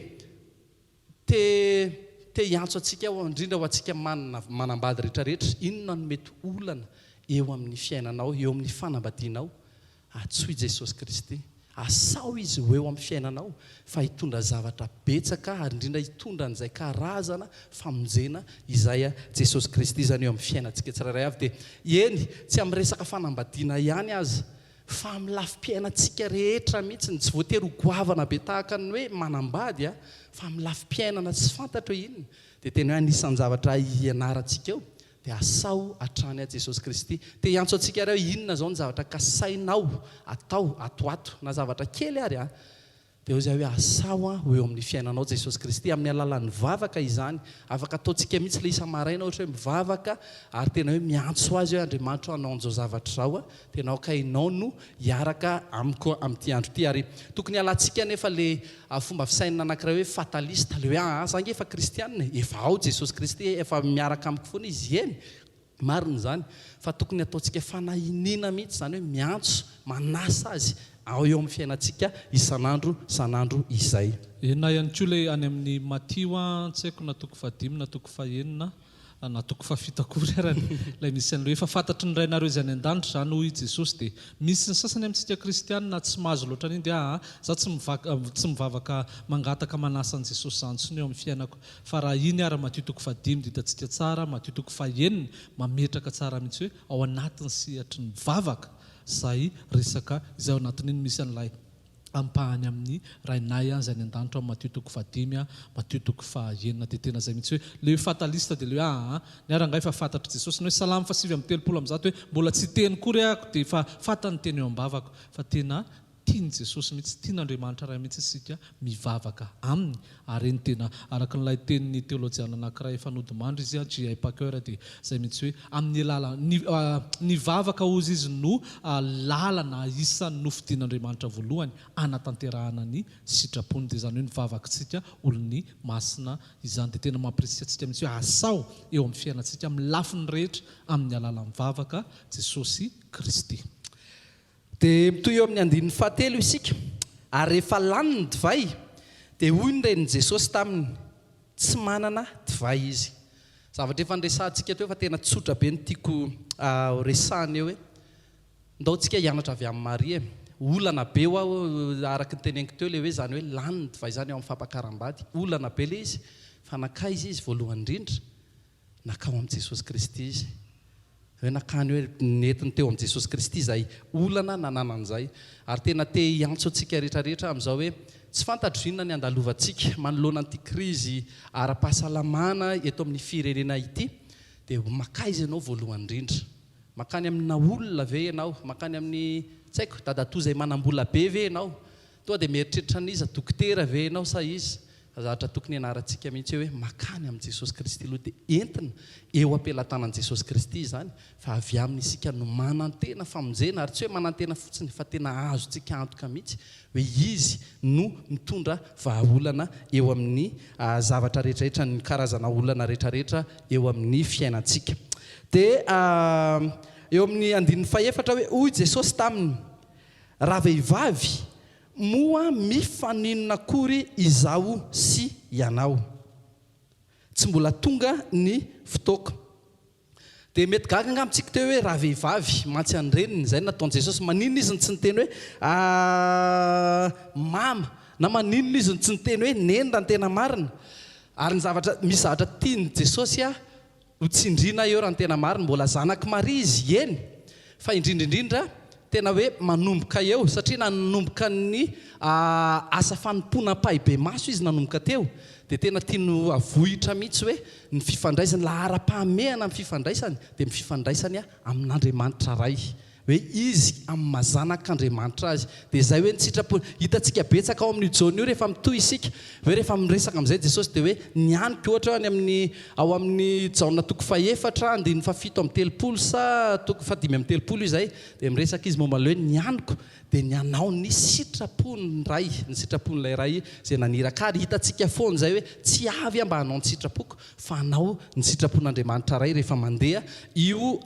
Te te hiantso antsika aho, indrindra ho antsika manana manambady rehetra rehetra, inona no mety olana eo amin'ny fiainanao, eo amin'ny fanambadianao? Antsoy Jesosy Kristy. Asao Izy ho eo amin'ny fiainanao fa hitondra zavatra betsaka ary indrindra hitondra an'izay karazana famonjena izay Jesosy Kristy izany eo amin'ny fiainantsika tsirairay avy. Dia eny, tsy amin'ny resaka fanambadiana ihany aza Fa amin'ny lafim-piainantsika rehetra mihitsy, tsy voatery ho goavana be tahaka ny hoe manambady a, fa amin'ny lafim-piainana tsy fantatro hoe inona, dia tena hoe anisan'ny zavatra hianarantsika eo, dia asao hatrany aho Jesosy Kristy. Te hiantso antsika ary aho hoe inona izao ny zavatra kasainao atao ato ato, na zavatra kely ary a, Dia hoy izahay hoe, Asao aho ho eo amin'ny fiainanao Jesosy Kristy, amin'ny alalan'ny vavaka izany. Afaka ataontsika mihitsy ilay isa-maraina ohatra hoe mivavaka ary tena hoe miantso Azy hoe, Andriamanitra ô, hanao an'izao zavatra izao aho, tena aoka Ianao no hiaraka amiko amin'ity andro ity. Ary tokony hialantsika anefa ilay fomba fisainana anankiray hoe fataliste, ilay hoe, aa, za ange efa kristianina e, efa ao Jesosy Kristy, efa miaraka amiko foana Izy, eny, Marina izany, fa tokony hataontsika fanahiniana mihitsy izany hoe miantso, manasa Azy ao eo amin'ny fiainantsika isan'andro isan'andro izay. Enina ihany koa ilay any amin'ny Matio an, tsy haiko na toko fahadimy na toko fahenina na toko fahafito akory arany ilay misy an'ilay hoe efa fantatry ny Rainareo izay any an-danitra izany hoy i Jesosy dia misy ny sasany amintsika kristianina tsy mahazo loatra an'iny dia aa za tsy mivaka tsy mivavaka mangataka manasa an'i Jesosy izany intsony eo amin'ny fiainako Fa raha iny ara Matio toko fahadimy dia hitantsika tsara, Matio toko fahenina mametraka tsara mihitsy hoe ao anatin'ny sehatry ny vavaka izay resaka izay ao anatin'iny misy an'ilay ampahany amin'ny Rainay izay any an-danitra ao Matio toko fahadimy, Matio toko fahenina dia tena izay mihitsy hoe ilay hoe fataliste dia ilay hoe aa ny ahy rangahy efa fantatr'i Jesosy ny hoe Salamo faha 139 hoe mbola tsy hiteny kory aho dia efa fantany ny teny eo am-bavako fa tena. Tian'i Jesosy mihitsy, tian'Andriamanitra Ray mihitsy isika mivavaka Aminy, ary eny tena araka an'ilay tenin'ny teolojiana anankiray efa nodimandry izy, JI. Packer, dia izay mihitsy hoe amin'ny alalan, ny, ny vavaka hozy izy no lalana isan'ny nofidin'Andriamanitra voalohany hanatanterahana ny sitrapony, dia izany hoe ny vavakitsika olon'ny masina izany dia tena mampirisika antsika mihitsy hoe asao eo amin'ny fiainantsika amin'ny lafiny rehetra amin'ny alalan'ny vavaka Jesosy Kristy. Dia mitohy eo amin'ny andininy fahatelo isika, Ary rehefa lany ny divay, dia hoy ny renin'i Jesosy taminy, Tsy manana divay izy. Zavatra efa niresahantsika teo fa tena tsotra be no tiako horesahana eo hoe, ndao tsika hianatra avy amin'i Maria e. Olana be ho aho araka ny teneniko teo ilay hoe izany hoe lany ny divay izany eo amin'ny fampakaram-bady. Olana be ilay izy fa nankaiza izy voalohany indrindra? Nankao amin'i Jesosy Kristy izy. Hoe nankany hoe nentiny teo amin'i Jesosy Kristy izay olana nananany izay. Ary tena te hiantso antsika rehetra rehetra amin'izao hoe tsy fantatro inona ny handalovantsika manoloana an'ity krizy ara-pahasalamana eto amin'ny firenena ity dia mankaiza ianao voalohany indrindra? Mankany amina olona ve ianao? Mankany amin'ny tsy haiko, dadatoa izay manam-bola be ve ianao? Tonga dia mieritreritra an'iza? Dokotera ve ianao sa iza? Fa zavatra tokony hianarantsika mihitsy hoe makany amin'i Jesosy Kristy aloha dia entina eo am-pelatanan'i Jesosy Kristy izany fa avy aminy isika no manantena famonjena ary tsy hoe manantena fotsiny fa tena azontsika antoka mihitsy hoe Izy no mitondra vahaolana eo amin'ny zavatra rehetrarehetra ny karazana olana rehetrarehetra eo amin'ny fiainantsika. Dia eo amin'ny andininy fahefatra hoe hoy Jesosy taminy, Ravehivavy, Moa mifaninona akory izaho sy ianao? Tsy mbola tonga ny fotoako. Dia mety gaga angamba tsika teo hoe ravehivavy mantsy an-dreniny, izay no nataon'i Jesosy. Maninona izy no tsy niteny hoe mama? Na maninona izy no tsy niteny hoe neny raha ny tena marina? Ary ny zavatra, misy zavatra tian'i Jesosy Ho tsindriana eo raha ny tena marina, mbola zanak'i Maria izy, eny, fa indrindra indrindra tena hoe manomboka eo, satria nanomboka ny asa fanompoana ampahibemaso izy nanomboka teo, dia tena tiany ho avohitra mihitsy hoe ny fifandraisany, laharam-pahamehana amin'ny fifandraisany dia ny fifandraisany amin'Andriamanitra Ray. Hoe izy amin'ny maha zanak'Andriamanitra azy. Dia izay hoe ny sitrapony. Hitantsika betsaka ao amin'io Jaona io rehefa mitohy isika, hoe rehefa miresaka amin'izay Jesosy dia hoe ny haniko ohatra hoe any amin'ny ao amin'ny Jaona toko fahefatra andininy fahafito amby telopolo sa toko fahadimy amby telopolo izay dia miresaka izy momba ilay hoe ny haniko dia ny hanao ny sitrapon'ny Ray, ny sitrapon'ilay Ray izay naniraka ahy. Ary hitantsika foana izay hoe tsy avy aho mba hanao ny sitrapoko fa hanao ny sitrapon'Andriamanitra Ray rehefa mandeha io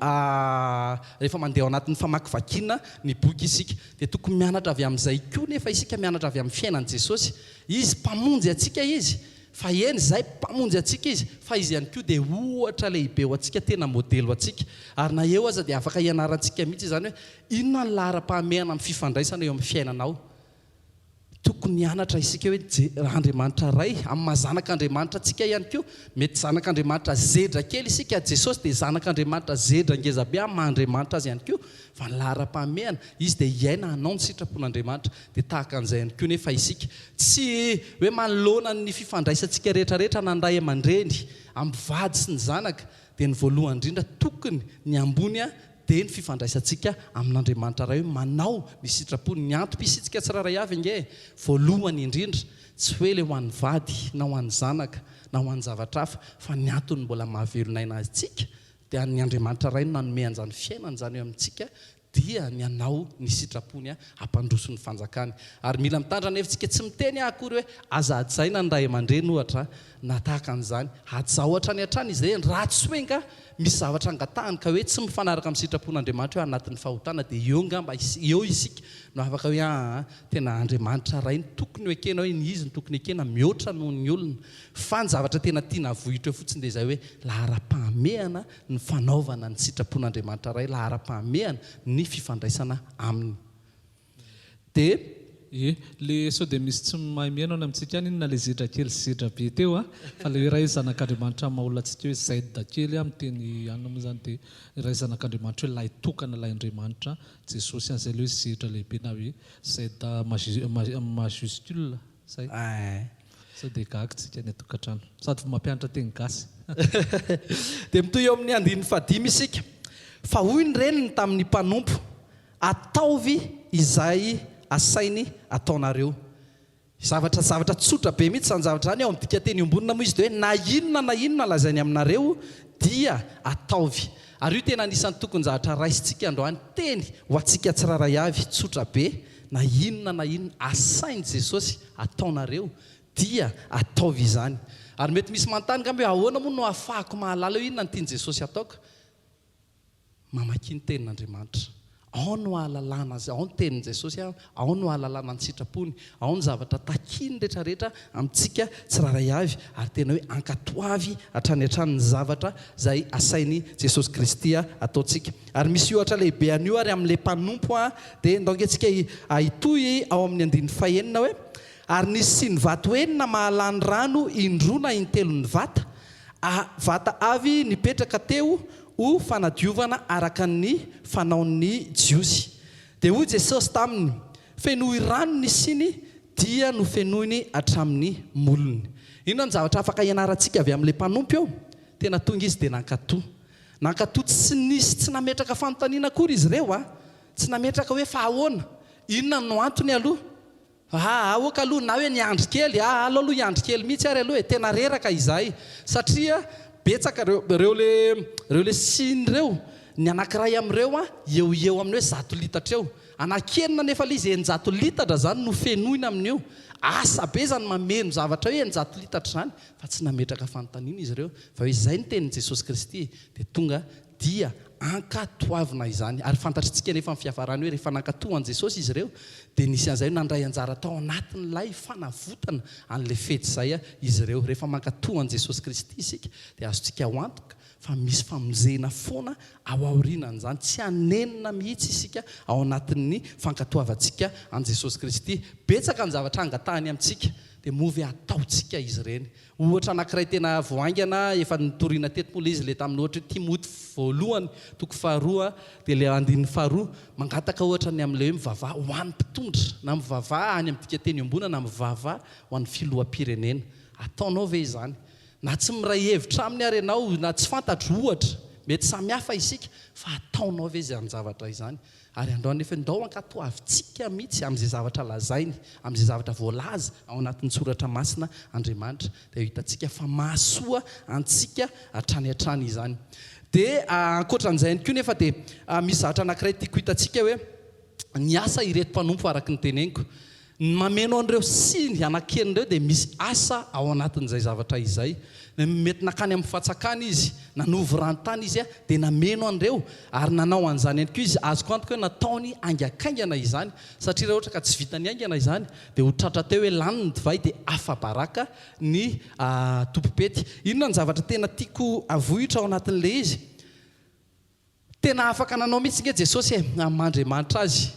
rehefa mandeha ao anatin'ny famakivakiana ny boky isika. Dia tokony mianatra avy amin'izay koa nefa isika mianatra avy amin'ny fiainan'i Jesosy. Izy Mpamonjy antsika Izy. Fa eny izay, Mpamonjy antsika Izy, fa Izy ihany koa dia ohatra lehibe ho antsika, tena modely ho antsika. Ary na eo aza dia afaka hianarantsika mihitsy izany hoe inona ny laharam-pahamehana amin'ny fifandraisana eo amin'ny fiainanao. Tokony hianatra isika hoe Je, Andriamanitra Ray, amin'ny maha zanak'Andriamanitra antsika ihany koa, mety zanak'Andriamanitra zedra kely isika, Jesosy dia zanak'Andriamanitra zedra ngeza be amin'ny maha Andriamanitra Azy ihany koa, fa ny laharam-pahamehana, Izy dia hiaina hanao ny sitrapon'Andriamanitra, dia tahaka an'izay ihany koa nefa isika. Tsy hoe manoloana ny fifandraisantsika rehetra rehetra na ny ray aman-dreny, amin'ny vady sy ny zanaka, dia ny voalohany indrindra tokony ny ambony dia ny fifandraisantsika amin'Andriamanitra Ray hoe manao ny sitrapony, ny antom-pisiantsika tsirairay avy ange e, voalohany indrindra, tsy hoe ilay ho an'ny vady na ho an'ny zanaka na ho an'ny zavatra hafa fa ny antony mbola mahavelona aina antsika dia ny Andriamanitra Ray no nanome an'izany fiainana izany eo amintsika dia ny hanao ny sitrapony hampandroso ny fanjakany. Ary mila mitandrina anefa isika, tsy miteny aho akory hoe aza hajaina ny ray aman-dreny ohatra na tahaka an'izany, hajao hatrany hatrany izy ireny, raha tsy hoe nga misy zavatra angatahany ka hoe tsy mifanaraka amin'ny sitrapon'Andriamanitra hoe anatin'ny fahotana dia eo ngamba eo isika no afaka hoe aa tena Andriamanitra Ray no tokony ho ekena hoe ny Izy no tokony ekena mihoatra noho ny olona fa ny zavatra tena tiana avohitra eo fotsiny dia izay hoe laharam-pahamehana ny fanaovana ny sitrapon'Andriamanitra Ray laharam-pahamehana ny fifandraisana Aminy Dia. Ie, le sao dia misy tsy mahay mihaino any amintsika any inona le zedra kely sy zedra be teo a! Fa le hoe Ray zanak'Andriamanitra amin'ny maha olona antsika hoe Z kely amin'ny teny anona moa izany dia Ray zanak'Andriamanitra hoe lahy tokana ilay Andriamanitra Jesosy an'izay le hoe zedra lehibe na hoe Z majuscule zay. Sao dia gaga tsika any an-tokantrano. Sady mampianatra teny gasy. Dia mitohy eo amin'ny andininy fahadimy isika. Fa hoy ny reniny tamin'ny mpanompo, Ataovy izay asainy ataonareo. Zavatra zavatra tsotra be mihitsy izany zavatra izany, ao amin'ny dikanteny iombonana moa izy dia hoe na inona na inona lazainy aminareo dia ataovy. Ary io tena anisan'ny tokon-javatra raisintsika androany, teny ho antsika tsirairay avy, tsotra be, na inona na inona asain'i Jesosy ataonareo dia ataovy izany. Ary mety misy manontany angamba hoe ahoana moa no ahafahako mahalala hoe inona no tian'i Jesosy hataoko? Mamakia ny Tenin'Andriamanitra. Ao no ahalalana Azy, ao ny Tenin'i Jesosy, ao no ahalalana ny sitrapony, ao ny zavatra takiany rehetrarehetra amintsika tsirairay avy, ary tena hoe ankatoavy hatrany hatrany ny zavatra izay asain'i Jesosy Kristy ataontsika. Ary misy ohatra lehibe an'io ary amin'ilay mpanompo, dia ndao ange tsika hitohy ao amin'ny andininy fahenina hoe, Ary nisy siny vato enina mahalany rano indroa na intelon'ny vata, A Vata avy nipetraka teo ho fanadiovana araka ny fanaon'ny Jiosy. Dia hoy Jesosy taminy, Fenoy rano ny siny, dia nofenoiny hatramin'ny molony. Inona no zavatra afaka ianarantsika avy amin'ilay mpanompo eo? Tena tonga izy dia nankatò. Nankatò tsy nisy tsy nametraka fanontaniana akory izy ireo a! Tsy nametraka hoe fa ahoana? Inona no antony aloha? Aa aoka aloha na hoe niandry kely aa aleo aloha hiandry kely mihitsy ary aloha e, tena reraka izahay satria betsaka ireo ireo le ireo le siny ireo, ny anankiray amin'ireo an eo ho eo amin'ny hoe zato litatra eo, anankienina nefa le izy 600 litatra zany no fenoina amin'io, asa be zany mameno zavatra hoe 600 litatra zany fa tsy nametraka fanontaniana izy ireo fa hoe izay ny tenin'i Jesosy Kristy e, dia tonga dia ankatoavina izany. Ary fantatritsika anefa ny fiafarany hoe rehefa nankatò an'i Jesosy izy ireo, dia nisy an'izay hoe nandray anjara tao anatin'ilay fanavotana an'ilay fety izay izy ireo. Rehefa mankatò an'i Jesosy Kristy isika, dia azontsika ho antoka fa misy famonjena foana ao aorianan'izany. Tsy hanenina mihitsy isika ao anatin'ny fankatoavantsika an'i Jesosy Kristy. Betsaka ny zavatra angatahiny amintsika, dia moa ve hataontsika izy ireny? Ohatra anankiray tena vao haingana efa notorina teto moa ilay izy, ilay tamin'ny ohatra hoe Timoty voalohany toko faharoa dia ilay andininy faharoa, mangataka ohatra ny amin'ilay hoe mivavaha ho an'ny mpitondra, na mivavaha any amin'ny dikanteny iombonana, na mivavaha ho an'ny filoham-pirenena. Ataonao ve izany? Na tsy miray hevitra aminy ary ianao, na tsy fantatro ohatra, mety samy hafa isika, fa ataonao ve izany zavatra izany? Ary andao anefa ndao ankatoavintsika mihitsy amin'izay zavatra lazainy, amin'izay zavatra voalaza ao anatin'ny Soratra Masina Andriamanitra, dia ho hitantsika fa mahasoa antsika hatrany hatrany izany. Dia ankoatra an'izay ihany koa nefa dia misy zavatra anankiray tiako hitantsika hoe niasa ireto mpanompo araka ny teneniko. Ny mameno an'ireo siny anankienina ireo dia misy asa ao anatin'izay zavatra izay. Mety nankany amin'ny fatsakana izy, nanovo rano tany izy dia nameno an'ireo ary nanao an'izany ihany koa izy. Azoko antoka hoe nataony haingankaingana izany satria raha ohatra ka tsy vitany haingana izany dia ho tratra teo hoe lany ny divay dia afa-baraka ny tompom-pety. Inona ny zavatra tena tiako avohitra ao anatin'ilay izy? Tena afaka nanao mihitsy nge Jesosy e, amin'ny maha Andriamanitra Azy.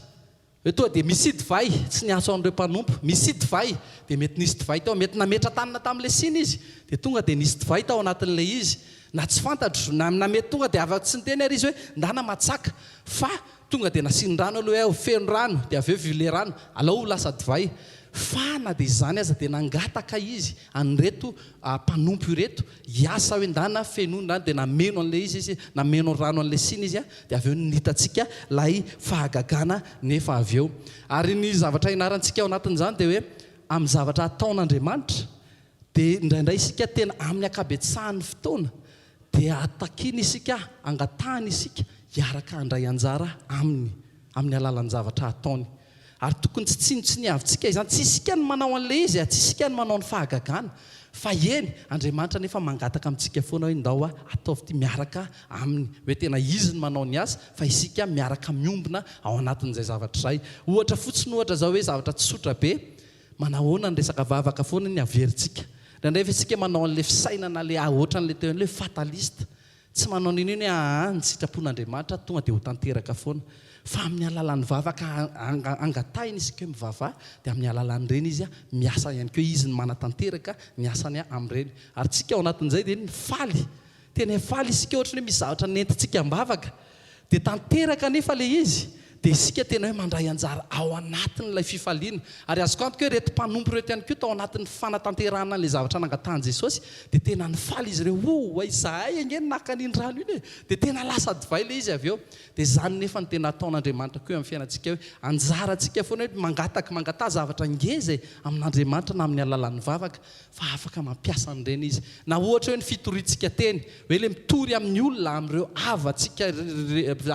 Hoe tonga dia misia divay, tsy niantso an'ireo mpanompo, misia divay, dia mety nisy divay tao, mety nametra-tanana tamin'ilay siny Izy, dia tonga dia nisy divay tao anatin'ilay izy, na tsy fantatro, na na mety tonga dia afa tsy niteny ary Izy hoe ndana matsaka, fa tonga dia nasiany rano aloha hoe ao feno rano, dia avy eo vile rano, alao ho lasa divay. Fa na dia izany aza dia nangataka Izy an'ireto mpanompo ireto hiasa hoe ndana fenoy ny rano dia nameno an'ilay izy izy, nameno rano an'ilay siny izy dia avy eo nitantsika ilay fahagagana nefa avy eo. Ary ny zavatra ianarantsika ao anatin'izany dia hoe amin'ny zavatra ataon'Andriamanitra dia indraindray isika tena amin'ny ankabetsahan'ny fotoana dia takiany isika, angatahany isika hiaraka handray anjara aminy amin'ny alalan'ny zavatra ataony. Ary tokony tsy tsinontsiniavintsika izany. Tsy isika no manao an'ilay izy, tsy isika no manao ny fahagagana. Fa eny, Andriamanitra anefa mangataka amintsika foana hoe ndao ataovy ity miaraka Aminy. Hoe tena Izy no manao ny asa, fa isika miaraka miombona ao anatin'izay zavatra izay. Ohatra fotsiny ohatra izao hoe zavatra tsotra be, manahoana ny resaka vavaka foana ny averintsika. Indraindray ve isika manao an'ilay fisainana ilay ohatran'ilay teo ilay hoe fataliste. Tsy manao n'inon'inona hoe aa ny sitrapon'Andriamanitra tonga dia ho tanteraka foana. Fa amin'ny alalan'ny vavaka angatahina isika hoe mivavaha dia amin'ny alalan'ireny Izy miasa ihany koa. Izy no manatanteraka ny asany amin'ireny. Ary tsika ao anatin'izay dia faly. Tena faly isika ohatran'ny hoe misy zavatra nentintsika am-bavaka. Dia tanteraka anefa ilay izy. Dia isika tena hoe mandray anjara ao anatin'ilay fifaliana. Ary azoko antoka hoe ireto mpanompo ireto ihany koa tao anatin'ny fanatanterahana an'ilay zavatra nangatahan'i Jesosy dia tena nifaly izy ireo, Oay, izahay ange no naka an'iny rano iny e! Dia tena lasa divay ilay izy avy eo. Dia izany nefa no tena ataon'Andriamanitra koa eo amin'ny fiainantsika hoe anjarantsika foana hoe mangataka, mangataha zavatra ngeza e, amin'Andriamanitra na amin'ny alalan'ny vavaka fa afaka mampiasa an'ireny Izy. Na ohatra hoe ny fitoriantsika teny, hoe ilay mitory amin'ny olona, amin'ireo havantsika,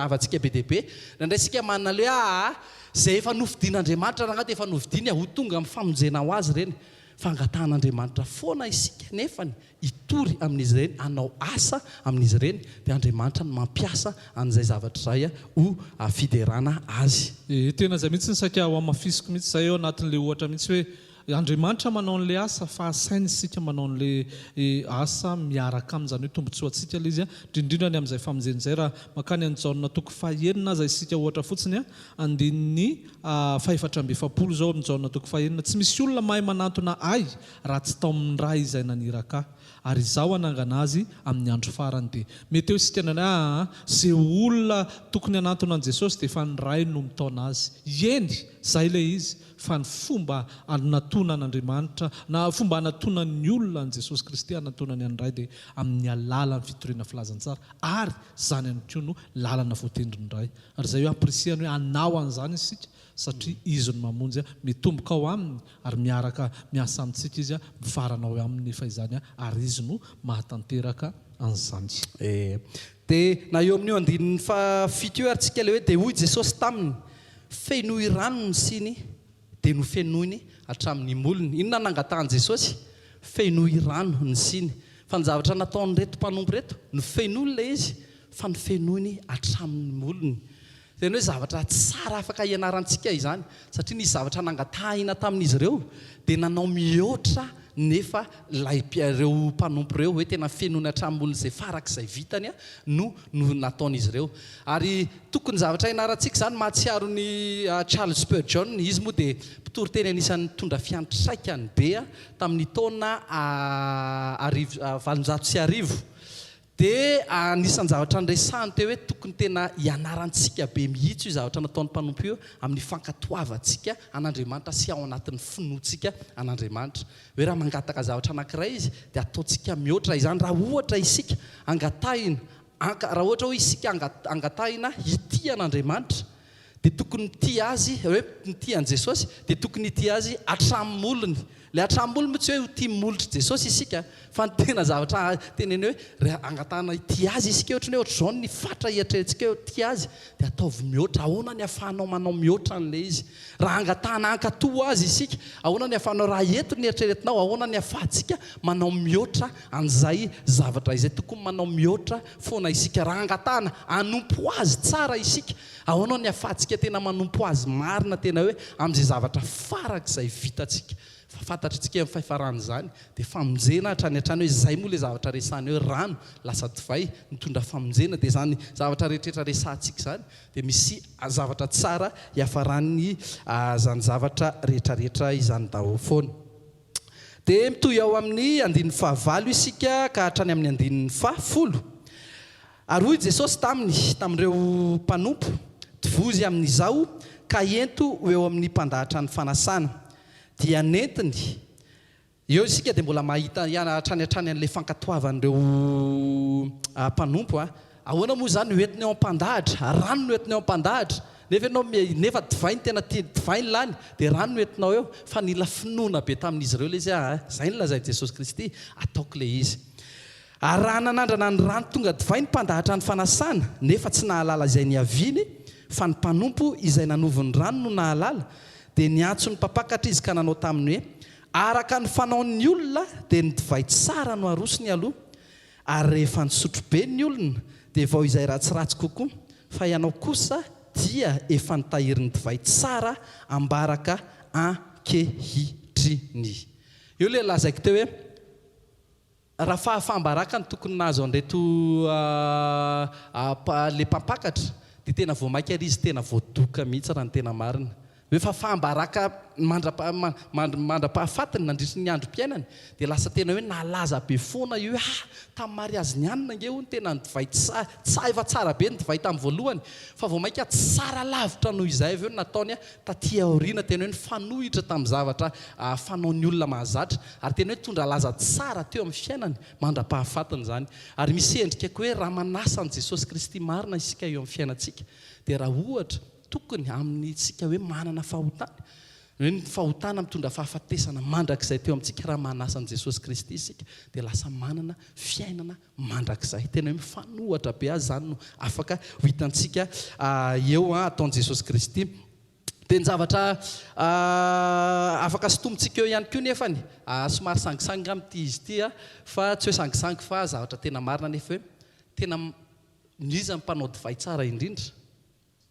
havantsika be dia be. Indraindray isika manana ilay hoe aa, izay efa nofidin'Andriamanitra rangahy dia efa nofidiny ho tonga amin'ny famonjena ho azy ireny. Fa angatahan'Andriamanitra foana isika nefany hitory amin'izy ireny, hanao asa amin'izy ireny, dia Andriamanitra no mampiasa an'izay zavatra izay ho fiderana Azy. Ee, tena izay mihitsy no saika hohamafisiko mihitsy izay ao anatin'ilay ohatra mihitsy hoe Andriamanitra manao an'ilay asa fa asainy isika manao an'ilay asa miaraka aminy, izany hoe tombontsoantsika ilay izy, indrindrindra ny amin'izay famonjena izay. Raha mankany an'i Jaona toko fahenina aza isika ohatra fotsiny, andininy fahefatra amby efapolo izao amin'ny Jaona toko fahenina, Tsy misy olona mahay manantona Ahy raha tsy taomin'ny Ray izay naniraka Ahy, ary Izaho hanangana azy amin'ny andro farany. Dia mety eo isika indraindray, aa, izay olona tokony hanantona an'i Jesosy dia efa ny Ray no mitaona azy. Eny, izay ilay izy. Fa ny fomba anatonan'Andriamanitra, na fomba anatonan'ny olona an'i Jesosy Kristy, anatonany an'ny Ray dia amin'ny alalan'ny fitoriana filazantsara, ary izany ihany koa no lalana voatendrin'ny Ray. Ary izay hoe ampirisihany hoe hanao an'izany isika, satria Izy no mamonjy, mitomboka ao Aminy, ary miaraka miasa amintsika Izy, mifarana ao Aminy nefa izany, ary Izy no mahatanteraka an'izany. E. Dia na eo amin'io andininy fahafito io ary tsika ilay hoe dia hoy Jesosy taminy, Fenoy rano ny siny, dia nofenoiny hatramin'ny molony. Inona no nangatahan'i Jesosy? Fenoy rano ny siny. Fa ny zavatra nataon'ireto mpanompo ireto, nofenoiny ilay izy, fa nofenoiny hatramin'ny molony. Tena hoe zavatra tsara afaka ianarantsika izany, satria nisy zavatra nangatahina tamin'izy ireo, dia nanao mihoatra nefa ilay ireo mpanompo ireo, hoe tena fenoiny hatramin'ny molony izay farak'izay vitany no no nataon'izy ireo. Ary tokony zavatra ianarantsika izany, mahatsiaro ny Charles Spurgeon, izy moa dia mpitory teny anisan'ny nitondra fiantraikany be tamin'ny taona arivo, 1800. Dia anisan'ny zavatra niresahany teo hoe tokony tena hianarantsika be mihitsy io zavatra nataon'ny mpanompo io amin'ny fankatoavantsika an'Andriamanitra sy ao anatin'ny finoantsika an'Andriamanitra. Hoe raha mangataka zavatra anankiray izy dia ataontsika mihoatra izany. Raha ohatra isika angatahina, anka, raha ohatra hoe isika anga, angatahina hitia an'Andriamanitra, dia tokony mitia Azy, hoe mitia an'i Jesosy, dia tokony hitia Azy hatramin'ny molony. Ilay hatramin'ny molony moa tsy hoe ho tia molotr'i Jesosy isika, fa ny tena zavatra teneno hoe raha angatahana hitia Azy isika, ohatran'ny hoe ohatr'izao ny fatra eritreretintsika hoe tia Azy, dia ataovy mihoatra. Ahoana ny ahafahanao manao mihoatra an'ilay izy? Raha angatahana hankatò Azy isika, ahoana ny ahafahanao, raha eto ny eritreretinao, ahoana ny ahafahantsika manao mihoatra an'izay zavatra izay? Tokony manao mihoatra foana isika. Raha angatahana hanompo Azy tsara isika, ahoana ny ahafahantsika tena manompo Azy marina tena hoe amin'izay zavatra farak'izay vitantsika? Fa fantatr'tsika amin'ny fahifaran'izany dia famonjena hatrany hatrany hoe izay moa ilay zavatra resahina hoe rano lasa divay nitondra famonjena dia izany zavatra rehetrretra resahantsika izany dia misy zavatra tsara hiafaran'ny izany zavatra rehetrarehetra izany daholo foana. Dia mitohy ao amin'ny andininy fahavalo isika ka hatrany amin'ny andininy fahafolo. Ary hoy Jesosy taminy, tamin'ireo mpanompo, Tovozy amin'izao ka ento ho eo amin'ny mpandahatra ny fanasana. Dia nentiny. Eo isika dia mbola mahita ihany hatrany hatrany an'ilay fankatoavan'ireo mpanompo. Ahoana moa izany no entina eo am-pandahatra? Rano no entina eo am-pandahatra. Nefa ianao nefa divay no tena tiany, divay no lany, dia rano no entinao eo. Fa nila finoana be tamin'izy ireo ilay izy hoe, aa, izay no lazain'i Jesosy Kristy, ataoko ilay izy. Ary raha nanandrana ny rano tonga divay ny mpandahatra ny fanasana, nefa tsy nahalala izay niaviany, fa ny mpanompo izay nanovo ny rano no nahalala, dia niantso ny mpampakatra izy ka nanao taminy hoe, Araka ny fanaon'ny olona dia ny divay tsara no arosony aloha, ary rehefa nisotro be ny olona, dia vao izay ratsiratsy kokoa, fa ianao kosa dia efa nitahiry ny divay tsara ambaraka ankehitriny. Eo ilay lazaiko teo hoe. Raha fahafaham-baraka no tokony nahazo an'ireto le mpampakatra dia tena vao maika ary izy tena voadoka mihitsy raha ny tena marina. Hoe fahafaham-baraka mandra-pahafatiny nandritry ny androm-piainany dia lasa tena hoe nalaza be foana io hoe ah! tamin'ny mariazin'i Anna ange hono tena ny divay tsa efa tsara be ny divay tamin'ny voalohany fa vao mainka tsara lavitra noho izay avy eo ny nataony taty aoriana tena hoe nifanohitra tamin'ny zavatra fanaon'ny olona mahazatra ary tena hoe nitondra laza tsara teo amin'ny fiainany mandra-pahafatiny izany ary misy endrika koa hoe raha manasa an'i Jesosy Kristy marina isika eo amin'ny fiainantsika dia raha ohatra Tokony amin'ny tsika hoe manana fahotana, hoe ny fahotana mitondra fahafatesana mandrakizay teo amintsika raha manasa an'i Jesosy Kristy isika dia lasa manana fiainana mandrakizay. Tena hoe mifanohatra be aza izany no afaka ho hitantsika eo ataon'i Jesosy Kristy. Dia ny zavatra afaka sintomintsika eo ihany koa nefany, somary sangisangy angamba ity izy ity fa tsy hoe sangisangy fa zavatra tena marina nefa hoe tena iza ny mpanao divay tsara indrindra?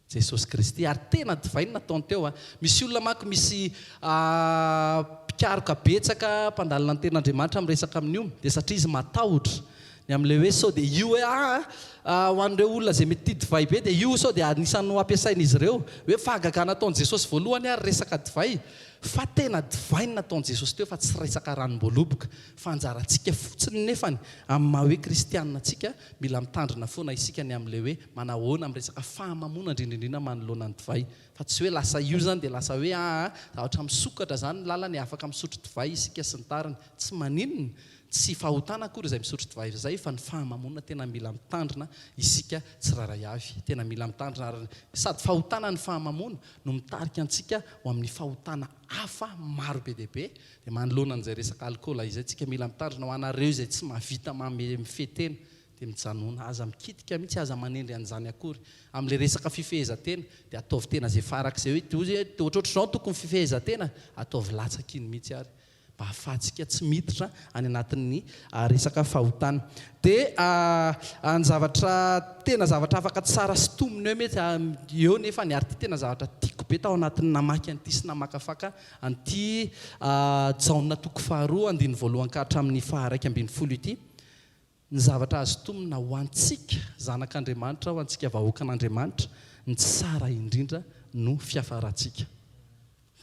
Jesosy Kristy ary tena divay no nataony teo a! Misy olona manko misy mpikaroka betsaka mpandalina ny tenin'Andriamanitra miresaka amin'io dia satria izy matahotra ny amin'ilay hoe sao dia io hoe aa ho an'ireo olona izay mety tia divay be dia io sao dia anisan'ny ho ampiasain'izy ireo hoe fahagagana nataon'i Jesosy voalohany ary resaka divay fa tena divay no nataon'i Jesosy teo fa tsy resaka ranom-boaloboka fa anjarantsika fotsiny nefany amin'ny maha hoe kristianina antsika Mila mitandrina foana isika ny amin'ilay hoe manahoana amin'ny resaka fahamamoana indrindra indrindra manoloana ny divay. Fa tsy hoe lasa io izany dia lasa hoe aa zavatra misokatra izany ny lalana e, afaka misotro divay isika sy ny tariny. Tsy maninona, tsy fahotana akory izay misotro divay izay fa ny fahamamoana tena mila mitandrina isika tsirairay avy. Tena mila mitandrina ary sady fahotana ny fahamamoana no mitarika antsika ho amin'ny fahotana hafa maro be dia be Dia manoloana an'izay resaka alikaola izay tsika mila mitandrina ho anareo izay tsy mahavita mame mifehy tena dia mijanona aza mikitika mihitsy aza manendry an'izany akory amin'ilay resaka fifehezan-tena dia ataovy tena izay farak'izay hoe dia hoe ohatrohatr'izao no tokony fifehezan-tena ataovy latsaka iny mihitsy ary mba ahafahantsika tsy miditra any anatin'ny resaka fahotana Dia ny zavatra tena zavatra afaka tsara sintomina eo mety eo nefa ny ary ity tena zavatra tiako be tao anatin'ny namaky an'ity sy namakafaka an'ity Jaona toko faharoa andininy voalohany ka hatramin'ny faha 11 ity, ny zavatra azo sintomina ho antsika zanak'Andriamanitra, ho antsika vahoakan'Andriamanitra, ny tsara indrindra no fiafarantsika.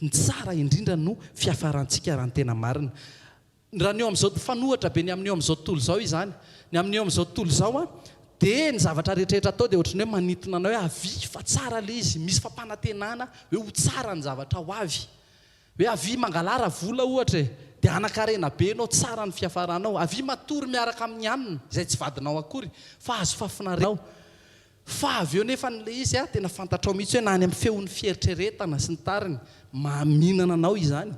Ny tsara indrindra no fiafarantsika raha ny tena marina. Raha ny eo amin'izao, mifanohitra be ny amin'ny eo amin'izao tontolo izao izany. Ny amin'ny eo amin'izao tontolo izao an, dia ny zavatra rehetrarehetra atao dia ohatran'ny hoe manintona anao hoe avia fa tsara ilay izy, misy fampanantenana hoe ho tsara ny zavatra ho avy. Hoe avia mangalara vola ohatra e, dia hanan-karena be ianao, tsara ny fiafaranao. Avia matory miaraka amin'ny anona, izay tsy vadinao akory, fa azo fahafinaretana. Fa avy eo nefa ilay izy a, tena fantatrao mihitsy hoe na any amin'ny feon'ny fieritreretana sy ny tariny, mahaminana anao izany,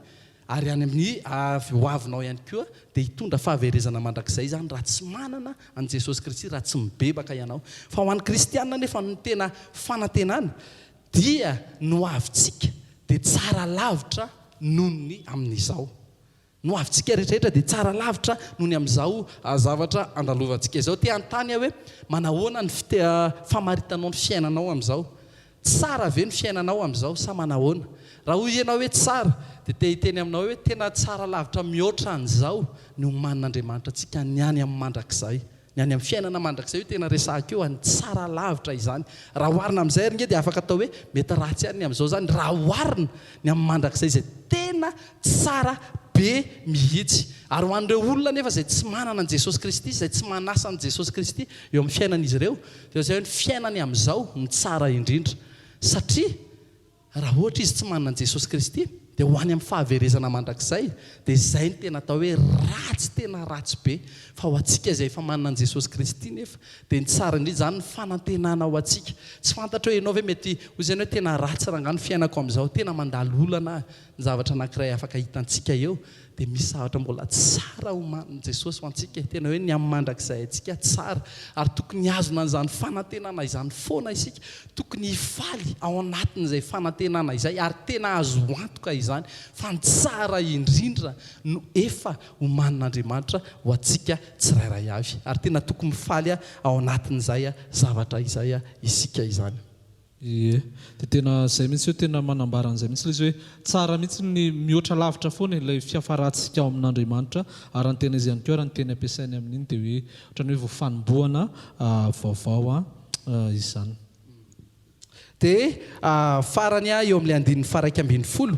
ary any amin'ny avy ho avinao ihany koa, dia hitondra fahaverezana mandrakizay izany raha tsy manana an'i Jesosy Kristy, raha tsy mibebaka ianao. Fa ho an'ny kristiana nefa ny tena fanantenana dia ny ho avintsika dia tsara lavitra noho ny amin'izao. Ny ho avintsika rehetrarehetra dia tsara lavitra noho ny amin'izao zavatra andalovantsika izao. Te hanontany aho hoe, manahoana ny famaritanao ny fiainanao amin'izao? Tsara ve ny fiainanao amin'izao sa manahoana? Raha hoy ianao hoe tsara, dia te hiteny aminao hoe tena tsara lavitra mihoatra an'izao ny omanin'Andriamanitra antsika ny any amin'ny mandrakizay. Ny any amin'ny fiainana mandrakizay io tena resahiko io any tsara lavitra izany. Raha oharina amin'izay ary nge dia afaka atao hoe mety ratsy ihany ny amin'izao izany raha oharina ny amin'ny mandrakizay izay tena tsara be mihitsy. Ary ho an'ireo olona anefa izay tsy manana an'i Jesosy Kristy, izay tsy manasa an'i Jesosy Kristy eo amin'ny fiainan'izy ireo dia izay hoe ny fiainany amin'izao no tsara indrindra satria Raha ohatra izy tsy manana an'i Jesosy Kristy dia ho any amin'ny fahaverezana mandrakizay, dia izay no tena atao hoe ratsy tena ratsy be. Fa ho antsika izay efa manana an'i Jesosy Kristy nefa dia ny tsara indrindra izany ny fanantenana ho antsika. Tsy fantatro hoe ianao ve mety ho izany hoe tena ratsy rangahy ny fiainako amin'izao, tena mandalo olana aho, ny zavatra anankiray afaka hitantsika eo dia misy zavatra mbola tsara omanin'i Jesosy ho antsika e, tena hoe ny amin'ny mandrakizay antsika tsara, ary tokony hihazona an'izany fanantenana izany foana isika, tokony hifaly ao anatin'izay fanantenana izay, ary tena azo antoka izany fa ny tsara indrindra no efa omanin'Andriamanitra ho antsika tsirairay avy, ary tena tokony mifaly ao anatin'izay zavatra izay isika izany. Ie. Dia tena izay mihitsy hoe tena manambara an'izay mihitsy ilay izy hoe tsara mihitsy ny mihoatra lavitra foana ilay fiafarantsika ao amin'Andriamanitra ary raha ny tena izy ihany koa raha ny teny ampiasainy amin'iny dia hoe ohatran'ny hoe vao fanombohana vaovao izany. Dia farany eo amin'ilay andininy faha-11.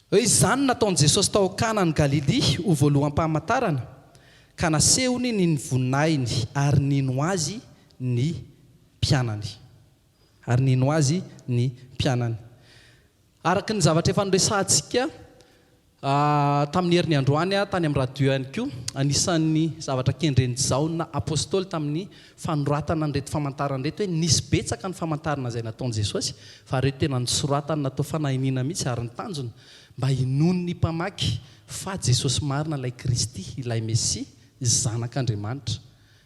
Hoe izany no nataon'i Jesosy tao Kana any Galilia ho voaloham-pamantarana, ka nasehony ny ny voninahiny, ary nino Azy ny mpianany. Ary nino Azy ny mpianany. Araka ny zavatra efa noresahantsika tamin'ny heriny androany tany amin'ny radio ihany koa, anisan'ny zavatra kendren'i Jaona Apostoly tamin'ny fanoratana an'ireto famantarana ireto hoe nisy betsaka ny famantarana izay nataon'i Jesosy fa ireo tena nosoratany natao fanahiniana mihitsy ary ny tanjona mba hinoan'ny mpamaky fa Jesosy marina ilay Kristy, ilay Mesia, Zanak'Andriamanitra.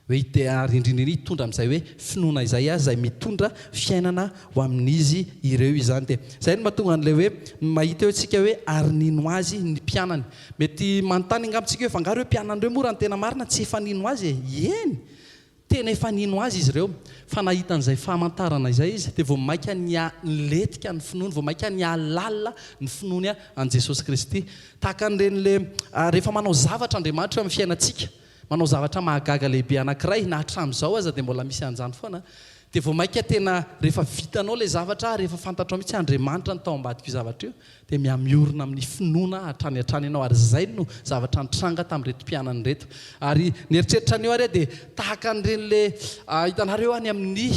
Hoe hite ary indrindra indrindra hitondra amin'izay hoe finoana izay azy izay mitondra fiainana ho amin'izy ireo izany. Dia izay no mahatonga an'ilay hoe mahita eo isika hoe ary nino azy ny mpianany. Mety manontany angamba isika hoe fa angaha ireo mpianany ireo moa raha ny tena marina tsy efa nino azy e? Eny! Tena efa nino azy izy ireo, fa nahita an'izay famantarana izay izy, dia vao mainka niha-nilentika ny finoany, vao mainka niha-lalina ny finoany an'i Jesosy Kristy. Tahaka an'ireny le, rehefa manao zavatra Andriamanitra eo amin'ny fiainantsika, manao zavatra mahagaga lehibe anankiray, na hatramin'izao aza dia mbola misy an'izany foana, dia vao mainka tena rehefa vitanao ilay zavatra, rehefa fantatrao mihitsy hoe Andriamanitra no tao ambadik'io zavatra io, dia mihamiorina amin'ny finoana hatrany hatrany ianao, ary izay no zavatra nitranga tamin'ireto mpianany ireto. Ary nieritreritra an'io ary aho dia tahaka an'ireny le hitanareo any amin'ny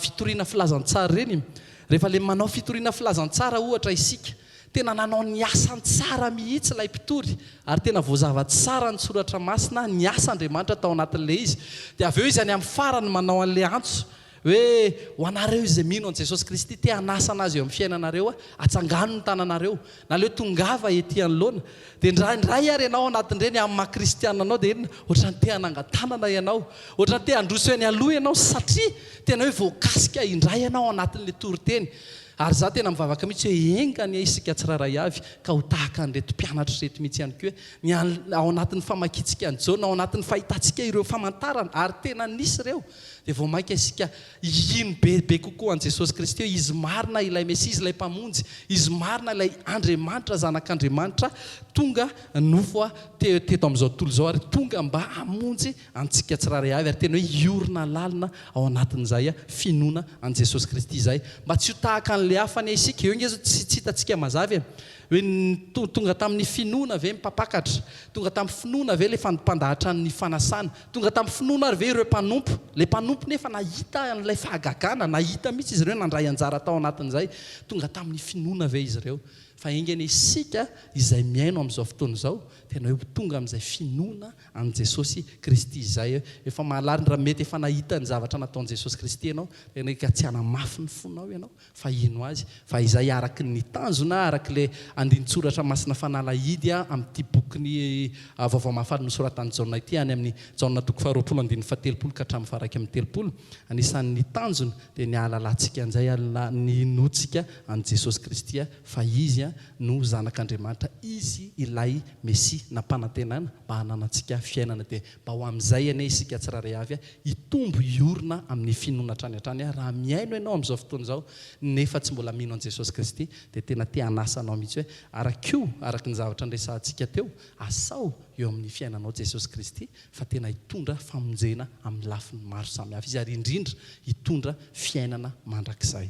fitoriana filazantsara ireny, rehefa le manao fitoriana filazantsara ohatra isika, tena nanao ny asany tsara mihitsy ilay mpitory, ary tena voazava tsara ny soratra masina, niasa Andriamanitra tao anatin'ilay izy, dia avy eo izy any amin'ny farany manao an'ilay antso, Hoe, ho anareo izay mino an'i Jesosy Kristy, te hanasa Anazy eo amin'ny fiainanareo aho, atsangano ny tananareo, na aleo tongava ety anoloana. Dia indraindray ary ianao anatin'ireny, amin'ny maha kristiana anao, dia inona? Ohatran'ny te hanangan-tanana ianao, ohatran'ny te handroso eny aloha ianao, satria tena hoe voakasika indray ianao ao anatin'ilay toriteny. Ary izaho tena mivavaka mihitsy hoe enga anie isika tsirairay avy ka ho tahaka an'ireto mpianatra ireto mihitsy ihany koa, ny ao anatin'ny famakiantsika an'i Jaona, ao anatin'ny fahitantsika ireo famantarana, ary tena nisy ireo, dia vao mainka isika hino bebe kokoa an'i Jesosy Kristy hoe Izy marina ilay Mesia, Izy ilay Mpamonjy, Izy marina ilay Andriamanitra, Zanak'Andriamanitra tonga nofo teto amin'izao tontolo izao ary tonga mba hamonjy antsika tsirairay avy ary tena hoe hiorina lalina ao anatin'izay finoana an'i Jesosy Kristy izay. Mba tsy ho tahaka an'ilay hafa anie isika. Eo ange izao tsy hitantsika mazava e. Hoe tonga tamin'ny finoana ve ny mpampakatra? Tonga tamin'ny finoana ve ilay mpandahatra ny fanasana? Tonga tamin'ny finoana ary ve ireo mpanompo? Ilay mpanompo nefa nahita an'ilay fahagagana, nahita mihitsy izy ireo, nandray anjara tao anatin'izay. Tonga tamin'ny finoana ve izy ireo? Fa enga anie isika izay mihaino amin'izao fotoana izao, tena hoe ho tonga amin'izay finoana an'i Jesosy Kristy izay. Efa mahalala, raha mety efa nahita ny zavatra nataon'i Jesosy Kristy ianao, tena hoe ka tsy hanamafy ny fonao ianao. fa hino azy, fa izay araka ny tanjona, araka ilay andinin-tsoratra masina fanalahidy amin'ity bokin'ny Vaovao Mahafaly nosoratan'i Jaona ity, any amin'ny Jaona toko faharoapolo andininy fahatelopolo ka hatramin'ny faha-31. Anisan'ny tanjona dia ny hahalalantsika an'izay, ny hinoantsika an'i Jesosy Kristy fa Izy no Zanak'Andriamanitra, Izy ilay Mesia nampanantenaina mba hananantsika fiainana. Dia mba ho amin'izay anie isika tsirairay avy hitombo hiorina amin'ny finoana hatrany hatrany. Raha mihaino ianao amin'izao fotoana izao nefa tsy mbola mino an'i Jesosy Kristy dia tena te hanasa anao mihitsy hoe arak'io, araka ny zavatra niresahantsika teo, asao eo amin'ny fiainanao Jesosy Kristy fa tena hitondra famonjena amin'ny lafiny maro samihafa Izy ary indrindra hitondra fiainana mandrakizay.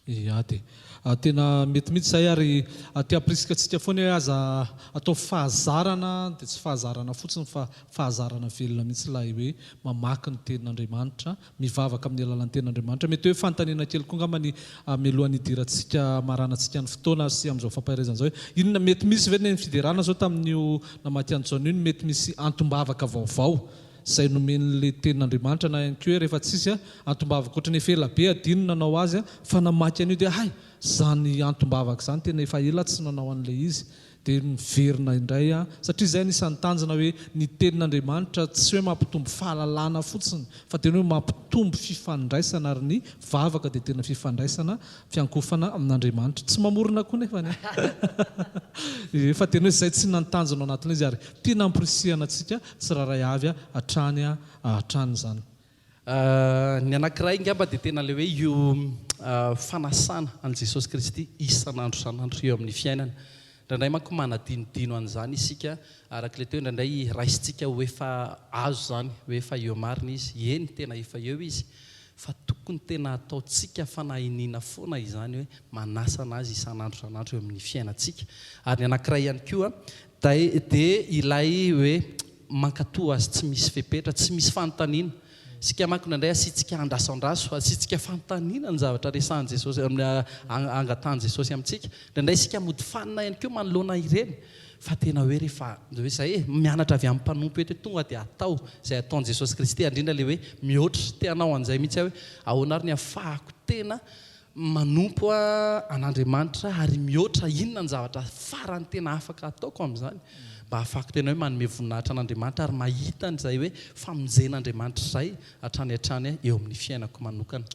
Ia dia tena mety mihitsy izay ary te hampirisika antsika foana hoe aza atao fahazarana dia tsy fahazarana fotsiny fa fahazarana velona mihitsy ilay hoe mamaky ny tenin'Andriamanitra, mivavaka amin'ny alalan'ny tenin'Andriamanitra. Mety hoe fanontaniana kely koa angamba ny mialohan'ny hidirantsika hamaranantsika ny fotoana sy amin'izao fampaherezana izao hoe inona mety misy ve ny fiderana izao tamin'io namaky an'i Jaona io ny mety misy antom-bavaka vaovao izay nomen'ilay tenin'Andriamanitra na ihany koa hoe rehefa tsisy antom-bavaka ohatran'ny efa ela be adino ny nanao azy fa namaky an'io dia hay izany antom-bavaka izany tena efa ela tsy nanao an'ilay izy dia miverina indray satria izay anisan'ny tanjona hoe ny tenin'Andriamanitra tsy hoe mampitombo fahalalana fotsiny fa tena hoe mampitombo fifandraisana ary ny vavaka dia tena fifandraisana fiankofana amin'Andriamanitra. Tsy mamorona koa nefa anie. Efa tena hoe izay tsy inona ny tanjona ao anatin'ilay izy ary tiana hamporisihana antsika tsirairay avy hatrany hatrany izany. Ny anankiray angamba dia tena ilay hoe io fanasana an'i Jesosy Kristy isan'andro isan'andro eo amin'ny fiainana. Indraindray manko manadinodino an'izany isika, araka ilay teo indraindray raisintsika ho efa azo izany, hoe efa eo marina Izy. Eny, tena efa eo Izy, fa tokony. Tokony tena ataontsika fanahiniana foana izany hoe manasana Azy isan'andro isan'andro eo amin'ny fiainantsika. Ary ny anankiray ihany koa dia ilay hoe mankatò Azy tsy misy fepetra, tsy misy fanontaniana. Isika manko indraindray asiantsika andraso andraso, asiantsika fanontaniana ny zavatra resahin'i Jesosy, angatahin'i Jesosy amintsika. Indraindray isika mody fanina ihany koa manoloana ireny. Fa tena hoe rehefa hoe zay e, mianatra avy amin'ny mpanompo eto hoe tonga dia atao izay ataon'i Jesosy Kristy, indrindra ilay hoe mihoatra, te hanao an'izay mihitsy aho hoe ahoana ary ny ahafahako tena manompo an'Andriamanitra ary mihoatra, inona ny zavatra farany tena afaka ataoko amin'izany mba ahafahako tena hoe manome voninahitra an'Andriamanitra ary mahita an'izay hoe famonjen'Andriamanitra izay hatrany hatrany eo amin'ny fiainako manokana.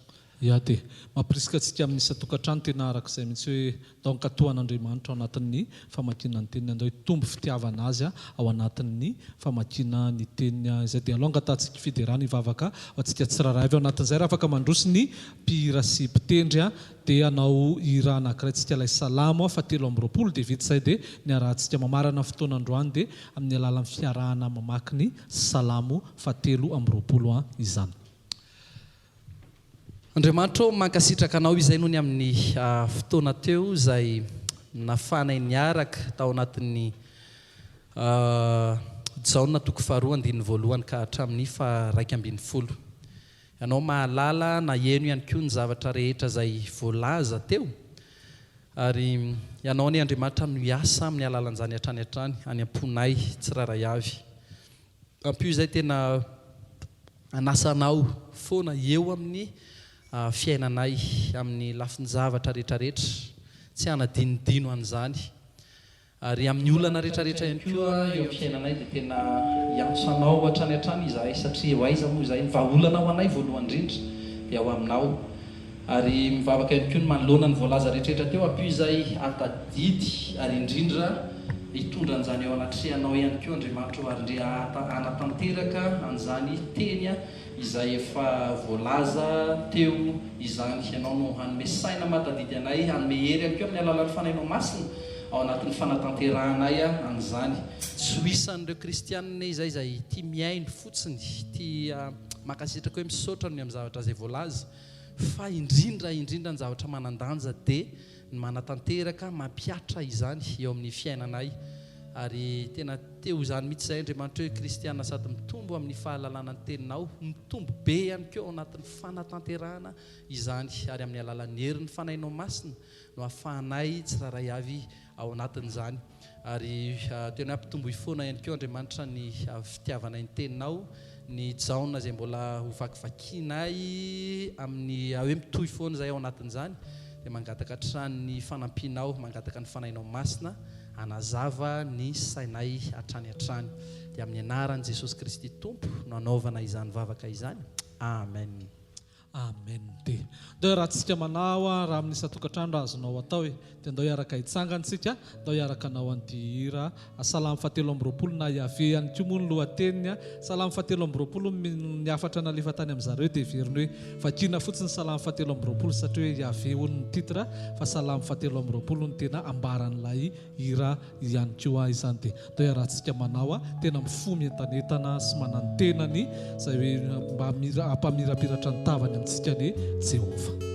Ya dia mampirisika antsika amin'ny isan-tokantrano tena araka izay mihitsy hoe ndao hankatò an'Andriamanitra ao anatin'ny famakiana ny teniny, andao hitombo fitiavana Azy ao anatin'ny famakiana ny teniny. Izay dia alao angatahantsika fiderana hivavaka ho antsika tsirairay avy ao anatin'izay. Raha afaka mandroso ny mpihira sy mpitendry dia hanao hira anankiray tsika ilay Salamo fahatelo amby 20 dia vita izay dia niarahantsika mamarana ny fotoana androany dia amin'ny alalan'ny fiarahana mamaky ny Salamo fahatelo amby 20 izany. Andriamanitra ô, mankasitraka Anao izay noho ny amin'ny fotoana teo izay nafahanay niaraka tao anatin'ny Jaona toko faharoa andininy voalohany ka hatramin'ny faha-11. Ianao mahalala naheno ihany koa ny zavatra rehetra izay voalaza teo, ary Ianao anie Andriamanitra no hiasa amin'ny alalan'izany hatrany hatrany any am-ponay tsirairay avy. Ampio izay tena hanasa anao foana eo amin'ny fiainanay, amin'ny lafin-javatra rehetrarehetra, tsy hanadinodino an'izany. Ary amin'ny olana rehetrarehetra ihany koa eo amin'ny fiainanay dia tena hiantso anao hatrany hatrany izahay satria eo aiza moa izahay, ny vahaolana ho anay voalohany indrindra dia ao aminao. Ary mivavaka ihany koa ny manoloana ny voalaza rehetrarehetra teo, ampio izay hahatadidy ary indrindra hitondra an'izany eo anatrehanao ihany koa Andriamanitra o, ary ndre hanatanteraka an'izany teny izay efa voalaza teo izany. Ianao no hanome saina mahatadidy anay, hanome hery ihany koa amin'ny alalan'ny Fanahinao Masina ao anatin'ny fanatanterahanay an'izany. Tsy ho isan'ireo kristianina izay izay tia mihaino fotsiny, tia mankasitraka hoe misaotra noho ny amin'ny zavatra izay voalaza, Fa indrindra indrindra ny zavatra manan-danja dia ny manatanteraka, mampihatra izany eo amin'ny fiainanay. Ary tena te ho izany mihitsy izahay Andriamanitra hoe kristiana sady mitombo amin'ny fahalalana ny teninao, mitombo be ihany koa ao anatin'ny fanatanterahana izany ary amin'ny alalan'ny herin'ny Fanahinao Masina no ahafahanay tsirairay avy ao anatin'izany. Ary tena ampitomboy foana ihany koa Andriamanitra ny fitiavanay ny teninao, ny Jaona izay mbola ho vakivakianay amin'ny hoe mitohy foana izay ao anatin'izany dia mangataka hatrany ny fanampianao, mangataka ny Fanahinao Masina hanazava ny sainay hatrany hatrany. Dia amin'ny anaran'i Jesosy Kristy Tompo no anaovana izany vavaka izany. Amen. Amen dia ndao iarahantsika manao a raha amin'ny isan-tokantrano raha azonao atao e dia ndao hiaraka hitsangana isika ndao hiaraka hanao an'ity hira Salamo fahatelo amby 20 na Yaveh ihany koa moa ny lohateniny a Salamo fahatelo amby 20 ny hafatra nalefa tany amin'zareo dia heveriny hoe vakiana fotsiny Salamo fahatelo amby 20 satria hoe Yaveh hono ny titre fa Salamo fahatelo amby 20 no tena ambaran'ilay hira ihany koa izany dia ndao iarahantsika manao a tena mifoha mientanentana sy manantena ny izay hoe mba hampamirapiratra ny tavany amintsika anie Jehovah. Jehovah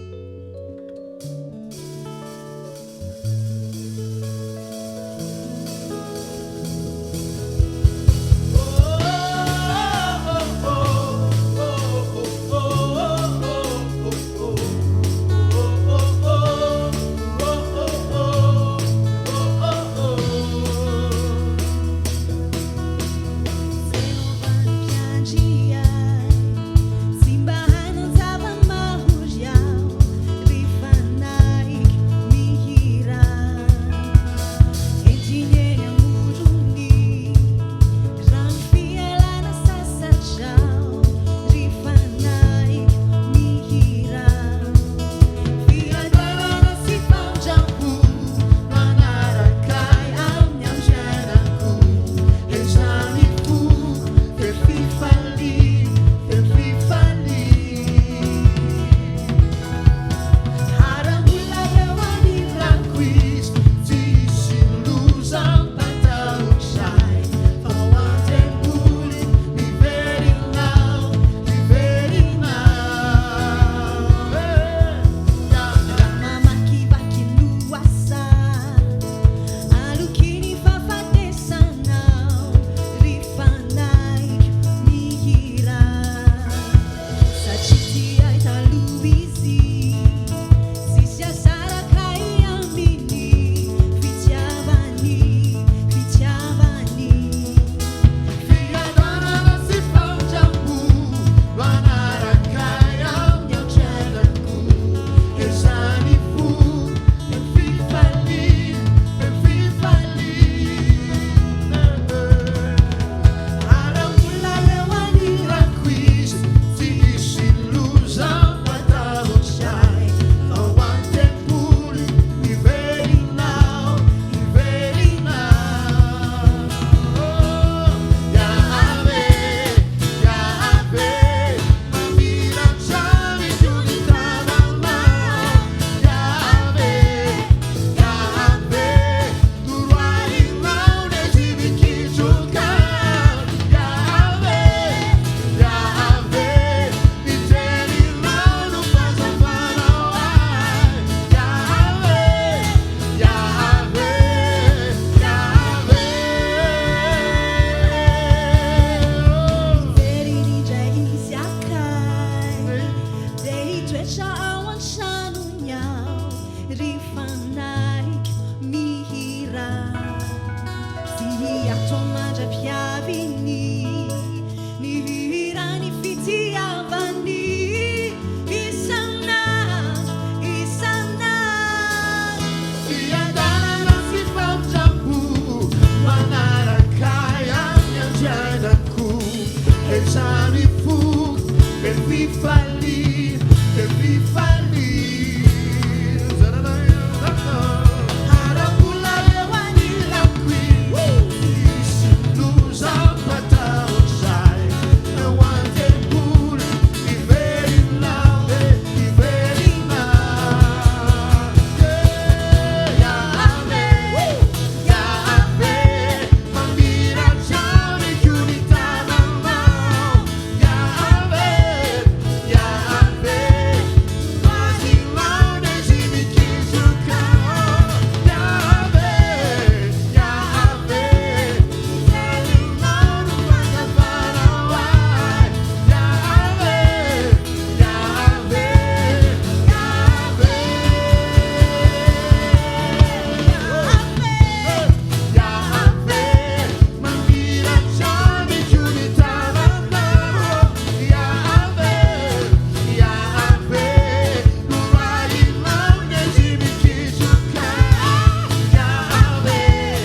mpiandry ahy, tsy mba hanan-java-mahory aho. Be fifaliana, be fifaliana. Ara-bola eo anilako Tsisy loza hampatahotra ahy. Eo an-tempoly hiverina e, hiverina. Yahveh, Yahveh, mamiratra amiko ny tananao. Yahveh, Yahveh, mazinao ny zimikizoka. Yahveh, Yahveh, teninao no fandavanao ahy. Yahveh, Yahveh, Yahveh. Yahveh, mamiratra amiko ny tananao. Yahveh, Yahveh, norahinao ny zimikizoka. Yahveh,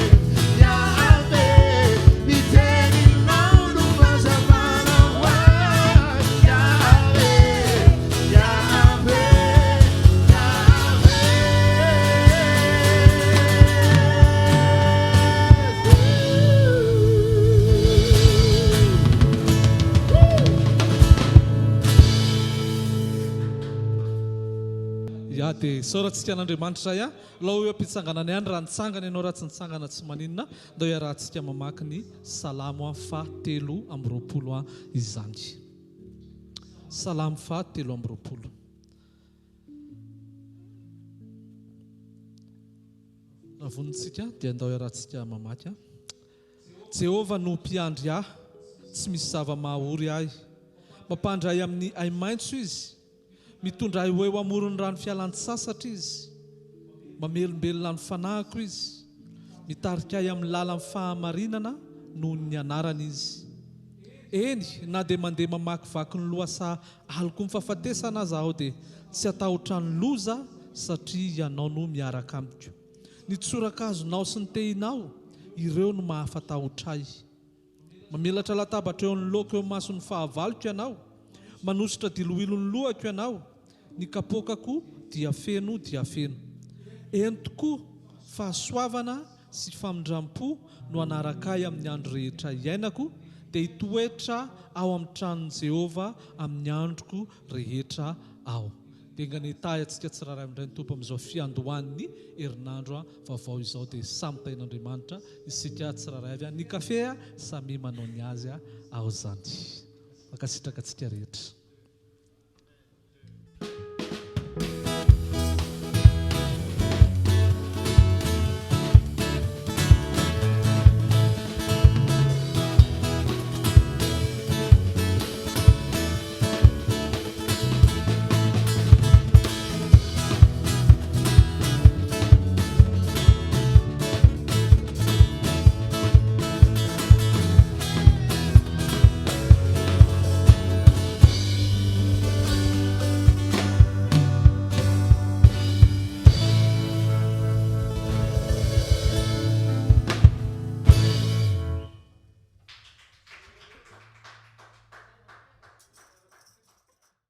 Yahveh, ny teninao no fahazavanao ahy. Yahveh, Yahveh, Yahveh. Ya dia isaorantsika an'Andriamanitra izay a. Alao eo am-pitsanganana ihany raha nitsangana ianao raha tsy nitsangana tsy maninona. Ndao iarahantsika mamaky ny Salamo faha 23 a izany. Salamo faha 23. Raha vonintsika dia andao iarahantsika mamaky a. Jehovah no mpiandry ahy, tsy misy zava-mahaory ahy. Mampandry ahy amin'ny ahi-maitso Izy. Mitondra ahy ho eo amoron'ny rano fialan-tsasatra Izy. Mamelombelona ny fanahiko Izy. Mitarika ahy amin'ny lalan'ny fahamarinana noho ny anarany Izy. Eny, na dia mandeha mamakivaky ny lohasaha aloky ny fahafatesana aza aho dia tsy hatahotra ny loza satria Ianao no miaraka amiko. Ny tsorakazonao sy ny tehinao, ireo no mahafatahotra ahy. Mamelatra latabatra eo anoloako eo imason'ny fahavaloko Ianao, manosotra diloilo ny lohako Ianao, ny kapoakako dia feno dia feno. Eny tokoa, fahasoavana sy famindram-po no hanaraka ahy amin'ny andro rehetra iainako, dia hitoetra ao amin'ny tranon'i Jehovah amin'ny androko rehetra aho. Dia enga anie hitahy antsika tsirairay indray ny Tompo amin'izao fiandohan'ny herinandro vaovao izao. Dia samy tahin'Andriamanitra isika tsirairay avy. Ny kafe samia manao ny azy ao izany. Mankasitraka antsika rehetra.